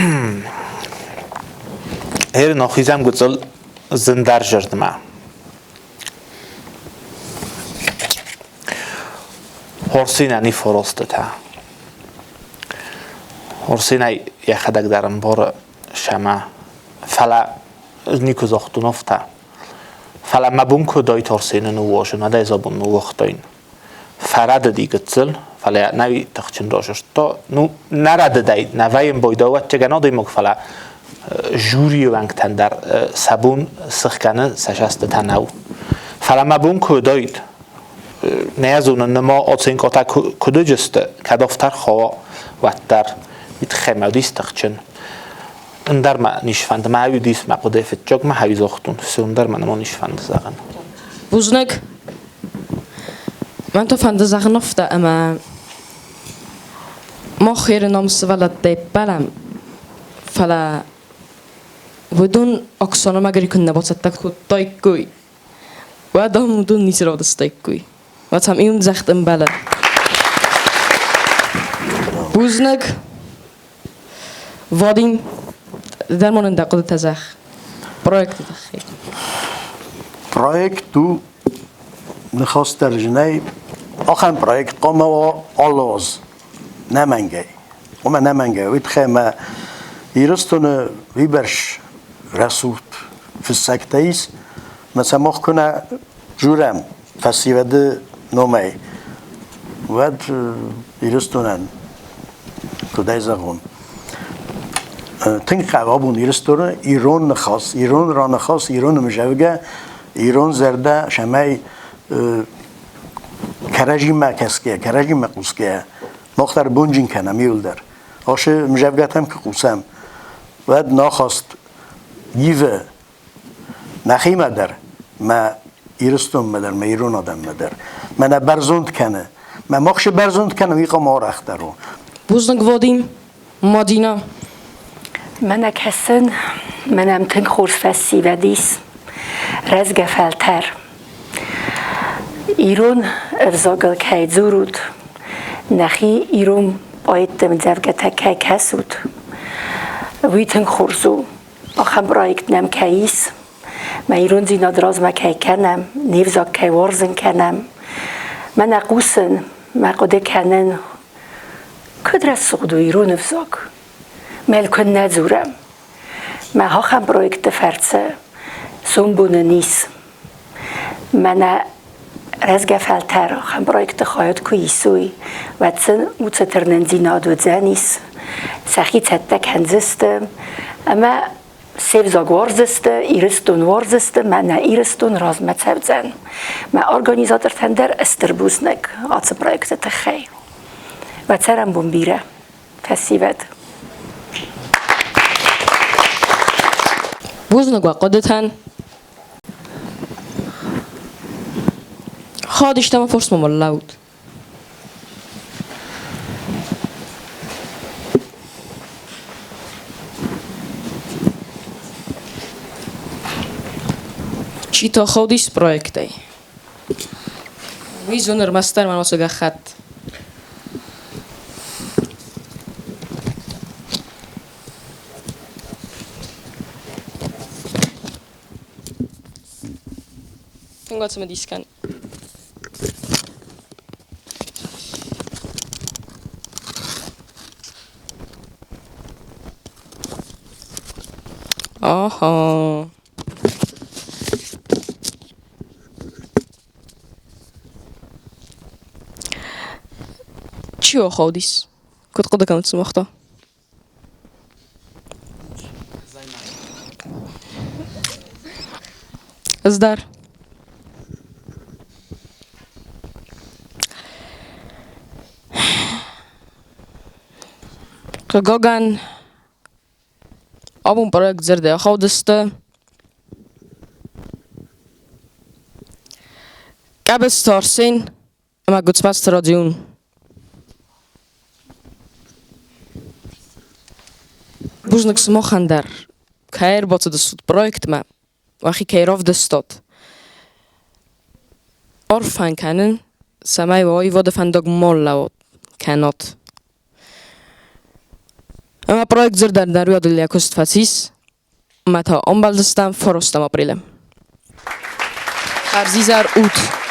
Speaker 8: Эр нохизӕм гуыцыл зындар зӕрдмӕ. Хорсинӕ ниффоростытӕ. Хорсинӕй йӕхӕдӕг дӕр ӕмбары сӕмӕ, фӕлӕ ӕз никуы загътон афтӕ. Фӕлӕ мӕ бон куыд ай Торсины ныууазын, уӕд ӕз абон ныууагътаин. Фӕрӕдыди гыццыл, фӕлӕ нӕ тыхджын разырдта. Ну, нӕ рӕдыдӕй нӕ вӕййын бойдауӕццӕгӕн адӕймаг, фӕлӕ жюрийы уӕнгтӕн дӕр сӕ бон сыхгӕны сӕ сӕстытӕ нӕу. Фӕлӕ мӕ бон куы уыдаид, нӕ зонын, нырма оценкӕтӕ куыд уыдысты, кӕд афтӕ рхауа, уӕддӕр. Уый тыххӕй мӕ уыдис тыхджын. Ӕндӕр мӕ низ фӕнды, мӕ уыдис мӕ хъуыды фыццаг мӕ хӕй загътон, цы ӕндӕр мӕ нӕма низ фӕнды зӕгъын.
Speaker 1: Бузныг. Мӕн та фӕнды зӕгъын афтӕ, ӕмӕ мах Иры ном сывӕллӕттӕй ппӕлӕм, фӕлӕ уыдон Оксанамӕ куыннӕ бацӕттӕ кодтаиккой, уӕд ам уыдон ницы равдыстаиккой. Уӕд сӕм иумдзӕгъд ӕмбӕлы. Бузныг. Вадим, дӕр ма нын дӕ хъуыдытӕ зӕгъ проекты тыххӕй.
Speaker 6: Проект у ныхас дӕр зынӕй. Ахӕм проект хъуамӕ уа алы аз. Нӕмӕнгӕй. Уымӕ нӕмӕнгӕй. Уый тыххӕй ӕмӕ Ирыстоны уыйбӕрц рӕсугъд фыссӕгтӕ ис, ӕмӕ сӕ мах куы нӕ журӕм фӕсивӕды номӕй, уӕд Ирыстонӕн, куыдӕй зӕгъон, тынг хъӕуы абон Ирыстоны ирон ныхас, ирон раныхас, ирон ӕмзӕвгӕ, ирон зӕрдӕ, цӕмӕй кӕрӕдзимӕ кӕсгӕйӕ, кӕрӕдзимӕ хъусгӕйӕ, мах дӕр бонджын кӕнӕм иуылдӕр. Ацы ӕмзӕвгӕтӕм куы хъусӕм, уӕд нӕ ахаст ивы нӕхимӕ дӕр, мӕ Ирыстонмӕ дӕр, мӕ ирон адӕммӕ дӕр. Мӕнӕ бӕрзонд кӕны. Мӕ махсы бӕрзонд кӕны, уый хъуамӕ арӕхдӕр у.
Speaker 1: Бузныг, Вадим. Мадина.
Speaker 9: Мӕнӕ кӕсын. Мӕнӕм тынг хорз фӕсивӕд ис, рӕзгӕ фӕлтӕр. Ирон ӕвзагыл кӕй дзурут, нӕхи ирон поэтты ӕмдзӕвгӕтӕ кӕй кӕсут, уый тынг хорз у. Ахӕм проект нӕм кӕй ис, мӕ ирондзинад размӕ кӕй кӕнӕм, не взаг кӕй уарзын кӕнӕм. Мӕнӕ хъусын, мӕ хъуыды кӕнын, куыд рӕсугъд у ирон ӕвзаг. Мӕл куыннӕ дзурӕм. Мӕ ахӕм проектты фӕрцы сомбоны ис. Мӕнӕ рӕзгӕ фӕлтӕр ахӕм проекты хайад куы исой, уӕд сын уыцы тырнындзинад уыдзӕнис, сӕхи цӕттӕ кӕндзысты ӕмӕ се взаг уарздзысты, Ирыстон уарздзысты, мӕнӕ Ирыстон размӕ цӕудзӕн. Мӕ организатортӕн дӕр стыр бузныг ацы проекты тыххӕй. Уӕ цӕрӕнбон бирӕ! Фӕсивӕд.
Speaker 1: Бузныг уӕ хъуыдытӕн. Хадистӕ ма форсмӕ лӕуд. Чи та ходис проектӕй? Уый зоны ӕрмӕстдӕр мӕ носы гӕххӕтт. Тынг цымыдис кӕн. Охо. Чи охаудис? Куыд хъуыды кӕнут сымах та? Ӕз дӕр. Хъыгагӕн, абон проект зӕрдӕ ахаудысты. Къӕбысты Арсен ӕмӕ Гуыцмӕзты Родион. Бузныг сымахӕн дӕр, кӕй ӕрбацыдыстут проектмӕ, уӕхи кӕй равдыстат. Арфӕ кӕнын, цӕмӕй уӕ аивады фӕндаг ма лӕууат кӕнат. Ӕмӕ проект дзырдӕн дӕр уӕдыл йӕ куыст фӕцис, ӕмӕ та ӕмбӕлдыстӕм фарастӕм апрелы. Хӕрзизӕр ут!